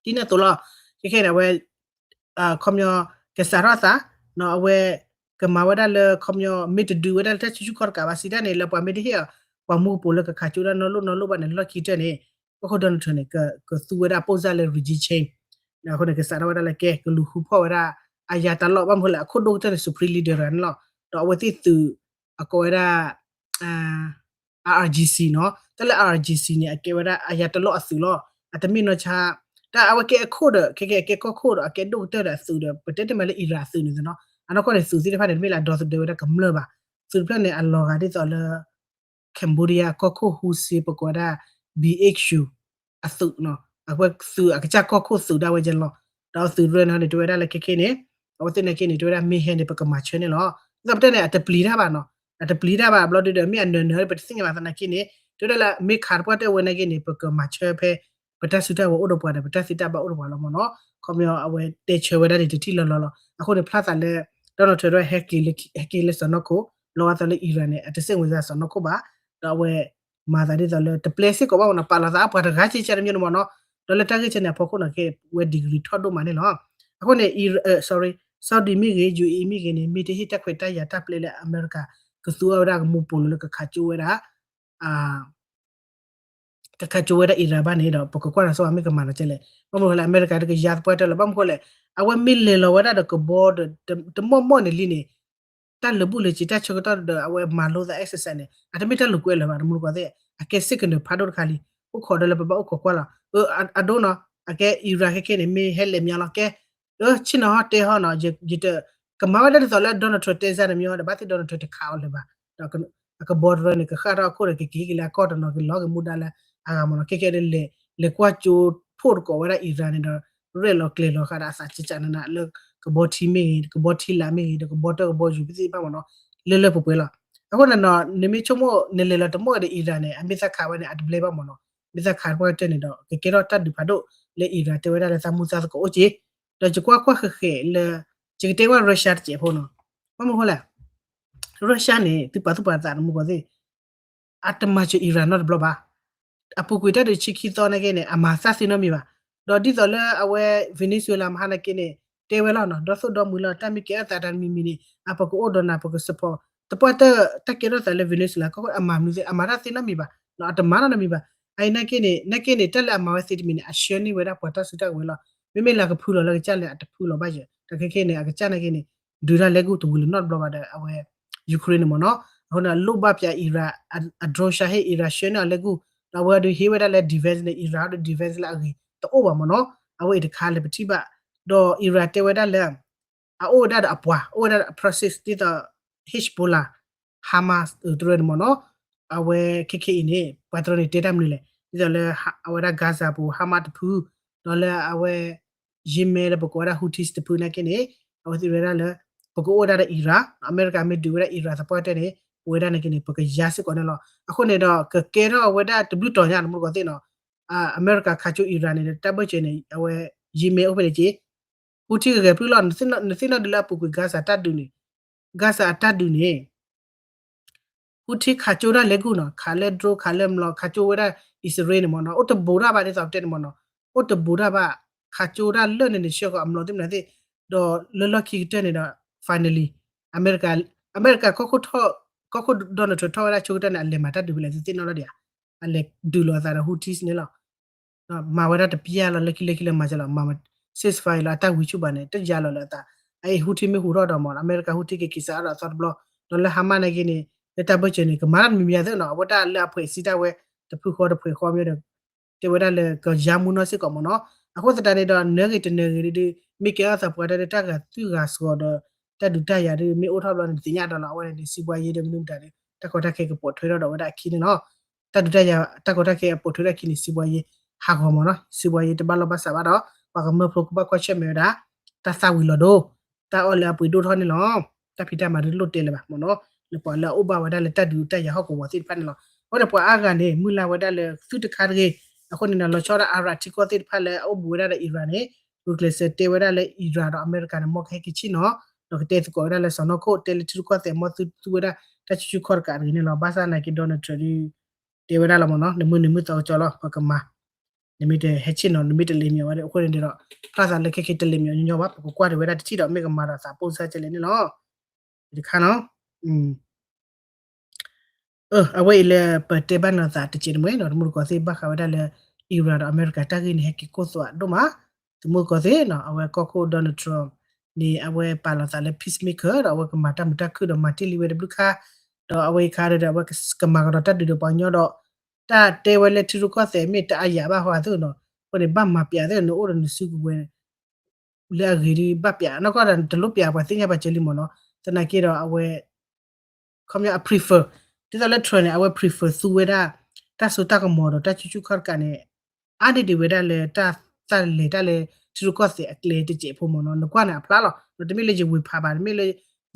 ဒ်န့ၣ်အသိးလီၤ ခဲခဲန့ၣ် အဝဲ ခီပညီ ကစးထီၣ်သး အဝဲ ကမၤဝဲဒၣ်လၢ ခီပညီ မ့ၢ်တဒုးဝဲဒၣ်လၢတၢ်ဆူၣ်ဆူၣ်ခီၣ်တကးဘၣ် စံးတၢ်န့ၣ် လၢပှၤမ့ၢ်တဟ့ၣ်အီၤ ပှၤမူကပိာ်လၢကခးကၠိဒၣ်နီၢ်လိၣ်နီၢ်လိၣ်ဘၣ်န့ၣ် လီၢ်ခံကတၢၢ်န့ၣ် ကီၢ်ခိၣ် Donald Trump န့ၣ် ကသူဝဲဒၣ် ပိၣ်စၢ်လၢ regime change အဃိန့ၣ် ကစးထီၣ်ဝဲဒၣ်လၢကဲ ကလူၤဃုဖီၣ်ဝဲဒၣ် အယၤတၢ်လီၢ် ဘၣ်မနုၤဃိလဲၣ် အခိၣ်ဒိၣ်ကတၢၢ်န့ၣ် supreme leader တဂၤန့ၣ်လီၤ ဒီးအဝဲသ့ၣ်သုး အကိးဝဲဒၣ် IRGC နီၤ တၢ်လၢ IRGC န့ၣ် အကဲဝဲဒၣ်အယၤတၢ်လီၢ်အသုးလီၤ အတမ့ၢ်နီၢ်ဆါ တၢ်အဝဲကဲအခိၣ်ဒီး ခဲကဲအကဲကီၢ်ခိၣ်ဒီး အကဲဒိၣ်ကတၢၢ်ဒီးအသုးဒီး ပတဲတမံၤလၢ Iran အသုးန့ၣ်နီၤ အနီၢ်ကီၢ်န့ၣ် သုးသ့ၣ်တဖၣ်န့ၣ် တမ့ၢ်လၢအဒီသဒၢဝဲဒၣ်ကမျၢၢ်ဘၣ် သုးတဖျၢၣ်န့ၣ် အလီၤဂာ်ဒ်သိးလၢ Cambodia ကီၢ်ခိၣ် Hun Sen ပကိးဝဲဒၣ် BHU အသုးနီၤ အဝဲသုးအကစၢ်ကီၢ်ခိၣ်သုးဒၣ်ဝဲယဲလီၤ ဒီးအသုးရၢန့ၣ် တဲဝဲဒၣ်လၢခဲခဲန့ၣ် အဝဲသ့ၣ်နာ်က့န့ၣ် တဲဝဲဒၣ်မ့ၢ်ဟဲန့ၣ် ပကမၤဆၢန့ၣ်လီၤ ဒ်သိးပတဲန့ၣ် အတပျံၤတၢ်ဘၣ်နီၤ အတပျံၤတၢ်ဘၣ် ဘျီဒုဒီး မ့ၢ်အနၢၤနၢၤ ပတသ့ၣ်ညါဘၣ်သနာ်က့န့ၣ် တဲဝဲဒၣ်လၢ မ့ၢ်ခးတပှၢ်တၢၢ်ဝဲနာ်က့န့ၣ် ပကမၤဆၢဖဲ ပတၢ်စုတၢ်ဝဲၤအိၣ်ဒီးပှၤဒီး ပတၢ်သ့တၢ်ဘၣ်အိၣ်ဒီးပှၤလီၤမ့ၢ်နီၤ ခီပညီအဝဲတဲဆၢဝဲဒၣ်န့ၣ် တထံၣ်လီၤလီၤလီၤ အဃိန့ၣ် ဖျါသးလၢ Donald Trump ဒၣ် ဟဲက့ၤလၢစီၢ်နီၤခိၣ် လီၤဂာ်သးလၢ Iran န့ၣ် အတစဲးဝဲစၢ်စီၢ်နီၤခိၣ်ဘၣ် ဒီးအဝဲ မၤသးဒ်သိးလၢ တပျဲစ့ၢ်ကီးဘၣ်မ့ၢ်နီၤ ပာ်လီၤသးအပှၤတဂၤကဲကဲတမံၤန့ၣ်မ့ၢ်နီၤ ဒီးလၢတၢ်ဂ့ၢ်ကဲန့ၣ်အဖီခိၣ်န့ၣ် ကဲဝဲ degree ထီၣ်ဒိၣ်မးန့ၣ်လီၤ အဃိန့ၣ် sorry Saudi မ့ၢ်ဂ့ၤ ယူဢ့မ့ၢ်ဂ့ၤန့ၣ် မ့ၢ်တဟ့ၣ်တၢ်ခွဲးတၢ်ယာ်တၢ်ပျဲလၢအမဲရကၤ ကသူအီၤဝဲဒၣ်ကမူပိာ်လိၤလၢကခးကၠိဝဲဒၣ် ကခးကၠိဝဲဒၣ် Iran ဘၣ်န့ၣ်ဒီး ပကကွၢ်နီၤဆိမ့ၢ်ကမၤလီၤကဲလဲၣ် ဘၣ်မနုၤဃိလဲၣ် အမဲရကၤတကယါသပှၢ်တၢၢ်လီၤ ဘၣ်မနုၤဃိလဲၣ် အဝဲမ့ၢ်လဲၤလီၤဝဲဒၣ်ဒီးကဘီဒီး တမီၢ်မီၢ်န့ၣ်လံန့ၣ် တၢ်လၢာ်ဘူၣ်လၢာ်စ့ၤ တၢ်ဆၢကတီၢ်ဒီး အဝဲမၤလိသး exercise န့ၣ် အတမ့ၢ်တၢ်လၢာ်ကွဲလၢၤဘၣ် တမူတကိးသ့ၣ် အကဲ စ့ၢ်ကနၢၤဖးဒိၣ်တခါလံ အိၣ်ခိးဒီးလၢပဘၣ်အိၣ်ခိးကွၢ်လီၤ အဒိနီၤ အကဲ Iran ခဲခဲန့ၣ် မ့ၢ်ဟဲလဲၤမးလီၤကဲ ဆ့ၣ်နီၤဟီၣ်တဲဟီၣ်နီၤ ယတ ကမၤဝဲဒၣ်ဒ်သိးလၢ Donald Trump တဲစၢ်န့ၣ်မ့ၢ်ဒီး ဘၣ်သ့ၣ် Donald Trump တခးအီၤလၢၤဘၣ် ဒီးအကဘီတရၢန့ၣ် ကဃၣ်ထီၣ်အခိၣ်ဒီး ကက့ၤက့ၤလၢအကီၢ်တနီၤ ကလီၤက့ၤမူဒါလၢအဂၤမ့ၢ်နီၤ ခဲခဲဒ်လဲၣ် လဲၤကွၢ်ကၠိဖှိၣ်တကိးဝဲဒၣ် Iran န့ၣ်ဒီး ရဲၣ်လီၤကျဲၤလီၤဃာ်ဒီးအသးကကနနလၢ ကဘီထံမ့ၢ်ဂ့ၤ ကဘီထံလာ်မ့ၢ်ဂ့ၤ ဒီးကဘီတၢၢ်ကဘီယူၤသ့ၣ်တဖၣ်မ့ၢ်နီၤ လၢလၢပှဲၤပှဲၤလီၤ အဃိန့ၣ်နီၤ နမ့ၢ်ဆိကမိၣ် နလဲၤလီၤတမီၢ်ဒီး Iran န့ၣ် အမ့ၢ်သးခးဝဲန့ၣ် အတဘျဲဘၣ်မ့ၢ်နီၤ မ့ၢ်သးခးတပှၢ်ကတၢၢ်န့ၣ်ဒီး ကကဲထီၣ်တၢ်ဒုးဖးဒိၣ်လၢ Iran တဲဝဲဒၣ်လၢသးမူသးသကိးအိၣ်က့ၤ ဒီးယကွၢ်ကွၢ်ဃဲၤဃဲၤလၢ ယကတဲကွၢ် Russia တစဲးဖိနီၤ ဘၣ်မနုၤဃိလဲၣ် Russia န့ၣ် သုပာ်သူၣ်ပာ်သးတမူတကိးသ့ၣ် အတမၤစၢၤ Iran နီတဘျီဘၣ် အပူၤကွံာ်တၢ်ဒုးဆံခံသီနာ်က့န့ၣ် အမၤသးသ့နီတမံၤဘၣ် ဒီးဒ်သိးလၢအဝဲ Venezuela မဟါနာ်က့န့ၣ် တဲဝဲလီၤနီၤ ဒီသိၣ်ဒီမုာ်လၢတၢ်မ့ၢ်ကဲထီၣ်သးတၢ်တမံၤမံၤန့ၣ် အပကအိၣ်ဒီးနၤ ပက support သပှၢ်တၢၢ် တၢ်ကဲထီၣ်သးလၢ Venezuela ကီၢ်ခိၣ် အမၤမနုၤသ့ၣ် အမၤတၢ်သ့နီတမံၤဘၣ် အတမၤနီတမံၤဘၣ် အအံၤနာ်က့န့ၣ် နာ်က့န့ၣ် တၢ်လၢအမၤဝဲသ့တမံၤန့ၣ် အဆှၢန့ၢ်ဝဲဒၣ်ပှၤတၢ်စုတၢ်ကဝဲၤလီၤ မ့မ့ၢ်လၢအကဖုလီၤလၢကစၢ်လဲၣ် အတဖုလီၤဘၣ်ယဲၢ် ဒီးခဲခဲန့ၣ် အကစၢ်နာ်က့န့ၣ် ဒုးတၢ်လဲၤကူၣ်တဝံၤလၢၤနီတဘျီဘၣ်ဒီး အဝဲ Ukraine န့ၣ်မ့ၢ်နီၤ အဃိန့ၣ် လိၣ်ဘၣ်ပၠး Iran အ drone ဟဲဟ့ၣ် Iran ဆှၢန့ၢ်အီၤလဲၤကူၣ် ဒီးအဝဲဒုးဟ့ၣ်ဝဲဒၣ်လၢ defense န့ၣ် Iran ဒီး defense လၢအဂ့ၤတအိၣ်ဘၣ်မ့ၢ်နီၤ အဝဲအံၤတခါလၢပထံၣ်ဘၣ် ဒီး Iran တဲဝဲဒၣ်လၢ အအိၣ်ဝဲဒၣ်ဒီးအပှၤ အိၣ်ဝဲဒၣ်ဒီး proxy ဒ်သိး Hezbollah Hamas တရၢန့ၣ်မ့ၢ်နီၤ အဝဲခဲခဲအံၤန့ၣ် ပှၤတရၢန့ၣ်တဲတၢ်မနုၤလဲၣ် ဒ်သိးလၢ အဝဲဒၣ် Gaza ပူၤ Hamas တဖု ဒီးလၢအဝဲ Yemen ဒီးပကိးဝဲဒၣ် Houthis တဖုနာ်က့န့ၣ် အဝဲသ့ၣ်ဝဲဒၣ်လၢ ပကအိၣ်ဝဲဒၣ်ဒီး Iran အမဲရကၤမ့ၢ်ဒုးဝဲဒၣ် Iran သပှၢ်တၢၢ်န့ၣ် ပဝဲဒၣ်နာ်က့န့ၣ် ပကယါစ့ၢ်ကီးန့ၣ်လီၤ အဃိန့ၣ်ဒီး ကကဲထီၣ်ဝဲဒၣ်တဘျုးတီၤညါတမူတကိးသ့ၣ်နီၤ အမဲရကၤခးကၠိ Iran န့ၣ်ဒီး တၢ်ဘၢၣ်စၢၤန့ၣ် အဝဲ Yemen အိၣ်ဖဲန့ၣ်က့ Houthi ဂဲၤဖျုၣ်လီၤ နသ့ၣ်နီၣ်ဒုးလၢအပူၤကွံာ် Gaza တၢ်ဒုးန့ၣ် Gaza အတၢ်ဒုးန့ၣ် Houthi ခးကၠိဒၣ်လဲၤကူၣ်နီၤ ခးလၢ drone ခးလၢမျိာ် ခးကၠိဝဲဒၣ် အံၣ်စရ့လးန့ၣ်မ့ၢ်နီၤ အိၣ်တဘူးတၢ်ဘၣ်ဒ်သိးပတဲန့ၣ်မ့ၢ်နီၤ အိၣ်တဘူးတၢ်ဘၣ် ခးကၠိဒၣ်လၢန့ၣ်န့ၣ် ဆှၢဃီၤအမျိာ်သ့ၣ်မနုၤသ့ၣ် ဒီးလၢလီၢ်ခံကတၢၢ်န့ၣ်ဒီး finally အမဲရကၤ အမဲရကၤကီၢ်ခိၣ်ထီၣ် ကီၢ်ခိၣ် Donald Trump ထီၣ်ဝဲဒၣ်ဆိကတၢၢ်န့ၣ် အလဲၤမၤတၢ်ဒုးဖဲလဲၣ်သ့ၣ်သ့ၣ်နီၣ်လီၤဒံးဧါ, အလဲၤဒုးလိာ်အသးဒီး Houthis န့ၣ်လီၤ. မၤဝဲဒၣ်တပျၢ်လီၤ လၢခံလၢခံလၢမၤစၢၤလီၤ မၤ ceasefire လီၤ အတၢ်ဝံဆူၣ်ဘၣ်န့ၣ် တယါလီၤလၢအသး, အအံၤ Houthi မ့ၢ်ဟူးထီၣ်ဒီးမ့ၢ် အမဲရကၤ Houthi က့ၤက့ၤစးအါဒီးအသီတဘျီ, ဒီးလၢ Hamas နာ်က့န့ၣ် လၢတၢ်ဘၢၣ်စၢၤန့ၣ် ကမၤတၢ်တမံၤမံၤသ့ၣ်နီၤ အဝဲတၢ်လၢအပှဲၤစံးတၢ်ဝဲတဖုဃီတဖုဃီမ့ၢ်ဒီး တဲဝဲဒၣ်လၢကယါမူနီၢ်စ့ၢ်ကီးမ့ၢ်နီၤ, အဃိသတးန့ၣ်ဒီး နၢဂ့ၤတနၢဂ့ၤဒ် မ့ၢ်ကဲထီၣ်သးပှၤတၢ်လၢတၢ်ဂာ်သွံၣ်ဂာ်စှီၤဒီး တၢ်ဒုးတၢ်ယၤဒ်မ့ၢ်အိၣ်ထီၣ်ဘျီန့ၣ် နသ့ၣ်ညါဒီးလီၤ အဝဲန့ၣ်န့ၣ် စံးဘှါယ့ဒီးမနုၤမတၤန့ၣ် တၢ်ကီတၢ်ခဲကပိာ်ထွဲထီၣ်ဒီးဝဲဒၣ်အခံန့ၣ်လီၤ. တၢ်ဒုးတၢ်ယၤ တၢ်ကီတၢ်ခဲအပိာ်ထွဲထီၣ်အခံန့ၣ် စံးဘှါယ့ဟးဂီၤမ့ၢ်နီၤ, စံးဘှါယ့တဘၣ်လီၢ်ဘၣ်စးဘၣ်ဒီး ပှၤကမၢဖိကဘၣ်ကွၢ်ဆၢၣ်မဲာ်ဝဲဒၣ် တၢ်သၣ်ဝံၤလီၤဒိ တၢ်အီၣ်လၢအပှ့ၤဒိၣ်ထီၣ်န့ၣ်လီၤ. တၢ်ဖံးတၢ်မၤဒ်တလိၣ်တဲလၢၤဘၣ်မ့ၢ်နီၤ, လၢပှၤလၢအအိၣ်ဘၣ်ဝဲဒၣ်လၢတၢ်ဒုးတၢ်ယၤဟီၣ်ကဝီၤသ့ၣ်တဖၣ်န့ၣ်လီၤ. အဃိန့ၣ် ပှၤအါဂၤန့ၣ် မုၢ်လၢ်ဝဲဒၣ်လၢသုတခါတဂ့ၤ, အဃိန့ၣ်ဒီး လီၤဆီဒၣ် Iraq ထံကီၢ်သ့ၣ်တဖၣ်လၢအအိၣ်ဘူးဝဲဒၣ်ဒီး Iran န့ၣ် ဂုာ်ကျဲးစၢးတဲဝဲဒၣ်လၢ Iran ဒီးအမဲရကၤန့ၣ် မ်ကဟဲက့ၤဆ့ၣ်နီၤ, ဒီးကတဲသကိးဝဲဒၣ်လၢစီၢ်နီၤခိၣ် တဲလၢထံရူၢ်ကီၢ်သဲးမ်သုသူဝဲဒၣ် တၢ်ဆူၣ်ဆူၣ်ခီၣ်တကးတဂ့ၤန့ၣ်လီၤ. ဘၣ်ဆၣ်နာ်က့ Donald Trump ဒ် တဲဝဲဒၣ်လီၤမ့ၢ်နီၤ, နမုၢ်နံၤမုၢ်သီကစီလီၤ ပကမၤ နမ့ၢ်တဟဲဆ့ၣ်နီၤ နမ့ၢ်တလ့ၤမ့ၤဝဲဒီး အဃိန့ၣ်ဒီး ဖျါသးလၢခဲခဲတလ့ၤမ့ၤညီညီဘၣ် ပကကွၢ်တ့ၢ်ဝဲဒၣ်တထံၣ်ဒီး မ့ၢ်ကမၤဒီးသးပိၢ်စၢ်ကလဲၣ်န့ၣ်လီၤ. တခါနီၤ အဝဲအံၤလၢပတဲဘၣ်နီၤသးတစဲးတမှဲဒီး တမူတကိးသ့ၣ် ဘၣ်ဃးဝဲဒၣ်လၢ Iran ဒီးအမဲရကၤတၢ်ဂ့ၢ်န့ၣ် ဟဲက့ၤကိၢ်သွးဒိၣ်မး, တမူတကိးသ့ၣ်နီၤ အဝဲကီၢ်ခိၣ် Donald Trump န့ၣ် အဝဲပာ်လီၤသးလၢ peacemaker ဒီးအဝဲကမၤတၢ်မုာ်တၢ်ခုၣ်ဒီးမၤတ့ၢ်လံဝဲတဘျုးခါ, ဒီးအဝဲအံၤခါဒီး အဝဲကမၤကဒီးတၢ်ဒုးဒီးပှၤကညီဒီး တၢ်တဲဝဲလၢထံရူၢ်ကီၢ်သဲးမ့ၢ်တအါယၤဘၣ်ဟီသ့ၣ်နီၤ, အဃိန့ၣ် ဘၣ်မၤပျးသ့ၣ် နအိၣ်ဒီးနစုကဝဲၤ လၢအဂ့ၤဒ်ဘၣ်ပျးနီၢ်ကီၢ်ဒီး တလိၣ်ပျးပှၤသ့ၣ်ညါပှၤစၢၤလံမ့ၢ်နီၤ, သနာ်က့ဒီးအဝဲ ခီပညီအ prefer ဒ်သိးလၢ Trump န့ၣ် အဝဲ prefer သူဝဲဒၣ် တၢ်စိတၢ်ကမီၤဒီးတၢ်ဆူၣ်ဆူၣ်ခီၣ်တကးန့ၣ် အါန့ၢ်ဒံးဝဲဒၣ်လၢတၢ်သးလဲၤတၢ်လၢထံရူၢ်ကီၢ်သဲးအကျဲတစဲးဖိမ့ၢ်နီၤ, နကွၢ်န့ၣ်အဖျါလီၤ, တမ့ၢ်လၢယဝ့ၤဖးဘၣ် တမ့ၢ်လၢ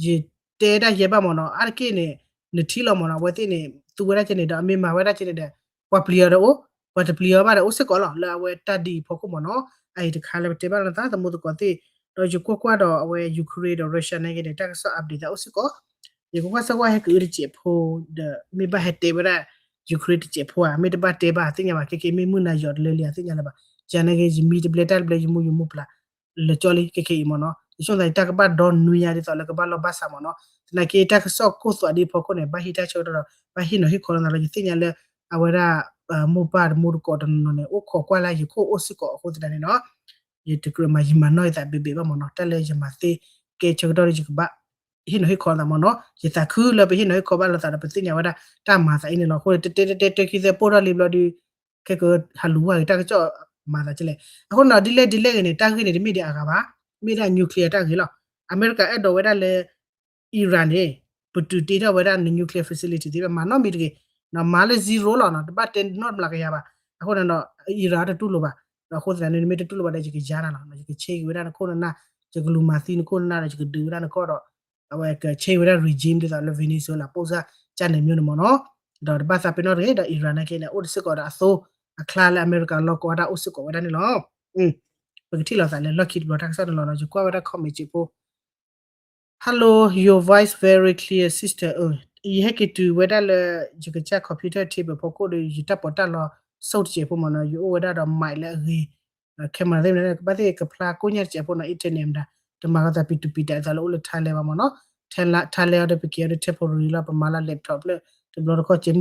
ယတဲဒၣ်ယဲဘၣ်မ့ၢ်နီၤ, အါတက့ၢ်န့ၣ် နထံၣ်လီၤမ့ၢ်နီၤ, အဝဲသ့ၣ်န့ၣ် သူဝဲဒၣ်ကဲန့ၣ်ဒီး အမ့ၢ်မၤဝဲဒၣ်ကဲန့ၣ်ဒီး ပှၤပျံၤအီၤဒီးအိၣ်, ပှၤတပျံၤအီၤဘၣ်ဒီးအိၣ်စ့ၢ်ကီးလီၤ လၢအဝဲတၢ်ဒ်အံၤဖီခိၣ်မ့ၢ်နီၤ, အအံၤတခါလၢပတဲဘၣ်လီၤသး တမူတကိးသ့ၣ်, ဒီးယကွၢ်ကွၢ်ဒီးအဝဲ Ukraine ဒီး Russia န့ၣ်က့န့ၣ် တၢ်ကစီၣ် update သးအိၣ်စ့ၢ်ကီး, ယကကွၢ်စ့ၢ်ကီးဟဲကအုတစဲးဖိ ဒီးမ့ၢ်ဘၣ်ဟဲတဲဝဲဒၣ် Ukraine တစဲးဖိဧါ, မ့ၢ်တဘၣ်တဲဘၣ် သ့ၣ်ညါဘၣ် ခဲက့မ့ၢ်မုၢ်နၤယီၤတလၢလံ သ့ၣ်ညါလၢၤဘၣ်, ယၤန့ၣ်က့ ယမံတဘျဲၣ်တၢ်တဘျဲၣ် ယမူယမူပျၢ် လၢာ်ကၠီလံ ခဲက့အံၤမ့ၢ်နီၤ, ယဆိကမိၣ်သး ယတၢ်ကဘၣ်ဒီနွံညါဒ်သိးလၢကဘၣ်လီၢ်ဘၣ်စးမ့ၢ်နီၤ, သနာ်က့တၢ်ကစီၣ်ကိၢ်သွးဒ်အဖီခိၣ်န့ၣ် ဘၣ်ဟံးတၢ်ဆၢကတီၢ်ဒီး ဘၣ်ဟ့ၣ်နီၤဟ့ၣ်ခီလိာ်သးလီၤ, ယသ့ၣ်ညါလၢ အဝဲဒၣ် မိၢ်ပၢ်တမူတကိးတနီၤနီၤန့ၣ် အိၣ်ခိးကွၢ်လၢယခိၣ်အိၣ်စ့ၢ်ကီးအဃိသတးန့ၣ်ဒီး ယတကြၢးမၤယံာ်မၤနီၢ်ယသးဘ့ၣ်ဘ့ၣ်ဘၣ်မ့ၢ်နီၤ, တၢ်လၢယမၤသ့ကဲဆၢကတီၢ်ဒီး ယကဘၣ် ဟ့ၣ်နီၤဟ့ၣ်ခီလိာ်သးမ့ၢ်နီၤ, ယသးခုလၢပဟ့ၣ်နီၤဟ့ၣ်ခီဘၣ်လိာ်သးဒီး ပသ့ၣ်ညါဝဲဒၣ် တၢ်မၤသးအံၤန့ၣ်လီၤ, အဃိန့ၣ် တဲတဲတဲတဲခံသၢပိၢ်ထီၣ်လံဘျီဒီး ခဲကဟးလူၤဝဲတၢ်ကစီၣ်မၤသးကလဲၣ်, အဃိန့ၣ်ဒီး ဒ်လဲၣ်ဒ်လဲၣ်ဂ့ၤန့ၣ် တၢ်ဂ့ၢ်န့ၣ် တမ့ၢ်ဒ်အဂၤဘၣ်, မ့ၢ်ဒၣ် nuclear တၢ်ဂ့ၢ်လီၤ, အမဲရကၤအဲၣ်ဒိးဝဲဒၣ်လၢ Iran န့ၣ် ပတုၤတ့ထီၣ်ဝဲဒၣ်န nuclear facility သ့ၣ်တဖၣ် မၤနီတမံၤတဂ့ၤ, မၤလၢ zero လီၤနီၤ, တဘၣ်တဲနီတမျးကယၤဘၣ်, အဃိန့ၣ်ဒီး Iran တတူၢ်လိာ်ဘၣ်, ဒီးအဃိသတးန့ၣ် နမ့ၢ်တတူၢ်လိာ်ဘၣ်ဒီး ယကယါနၤလီၤ, ယကဆ့က့ၤဝဲဒၣ်နခိၣ်နနၢ်, ယကလူၤမၤသံနခိၣ်နနၢ်ဒီး ယကဒုးဝဲဒၣ်နကီၢ်ဒီး အဝဲကဆ့ဝဲဒၣ် regime ဒ်သိးလၢ Venezuela ပိၢ်စၢ်ကန့ၣ်မျိုးန့ၣ်မ့ၢ်နီၤ, ဒီးတဘၣ်သးပ့ၤနီၣ်တဂ့ၤ, ဒီး Iran နာ်က့န့ၣ် အိၣ်စ့ၢ်ကီးဒီးအသိအချါလၢအမဲရကၤလီၢ်ကီၢ်ဝဲဒၣ်အိၣ်စ့ၢ်ကီးဝဲဒၣ်န့ၣ်လီၤ. ပကထံၣ်လိာ်သးလၢလီၢ်ခံတဘျီတၢ်ကစီၣ်န့ၣ်လီၤနီၤ, ယကွၢ်ဝဲဒၣ် comment စ့ၢ်ဖိ Hello, your voice very clear, sister. ယဟဲက့ၤတုၤဝဲဒၣ်လၢ ယကစၢ် computer table ဖီခိၣ်ဒီး ယတၢ်ပီးတၢ်လီ စိတ် တစဲးဖိမ့ၢ်နီၤ, ယအိၣ်ဝဲဒၣ်ဒီး mic လၢအဂ့ၤ, camera သ့ၣ်မနုၤ ကဘၣ်သ့ၣ်ကဖျါကိညၢ်တစဲးဖိနီၤ, internet မတၤ, တမၤကသးပံၤတူၤပံၤတၢ်အသးလၢအိၣ်လၢ Thailand ဘၣ်မ့ၢ်နီၤ, Thailand အီၤဒီး ပက့ၤအီၤဒီး temporary လီၤ, ပမၤလၢ laptop ဖျၢၣ် တဘျီတခီၣ်ကဲ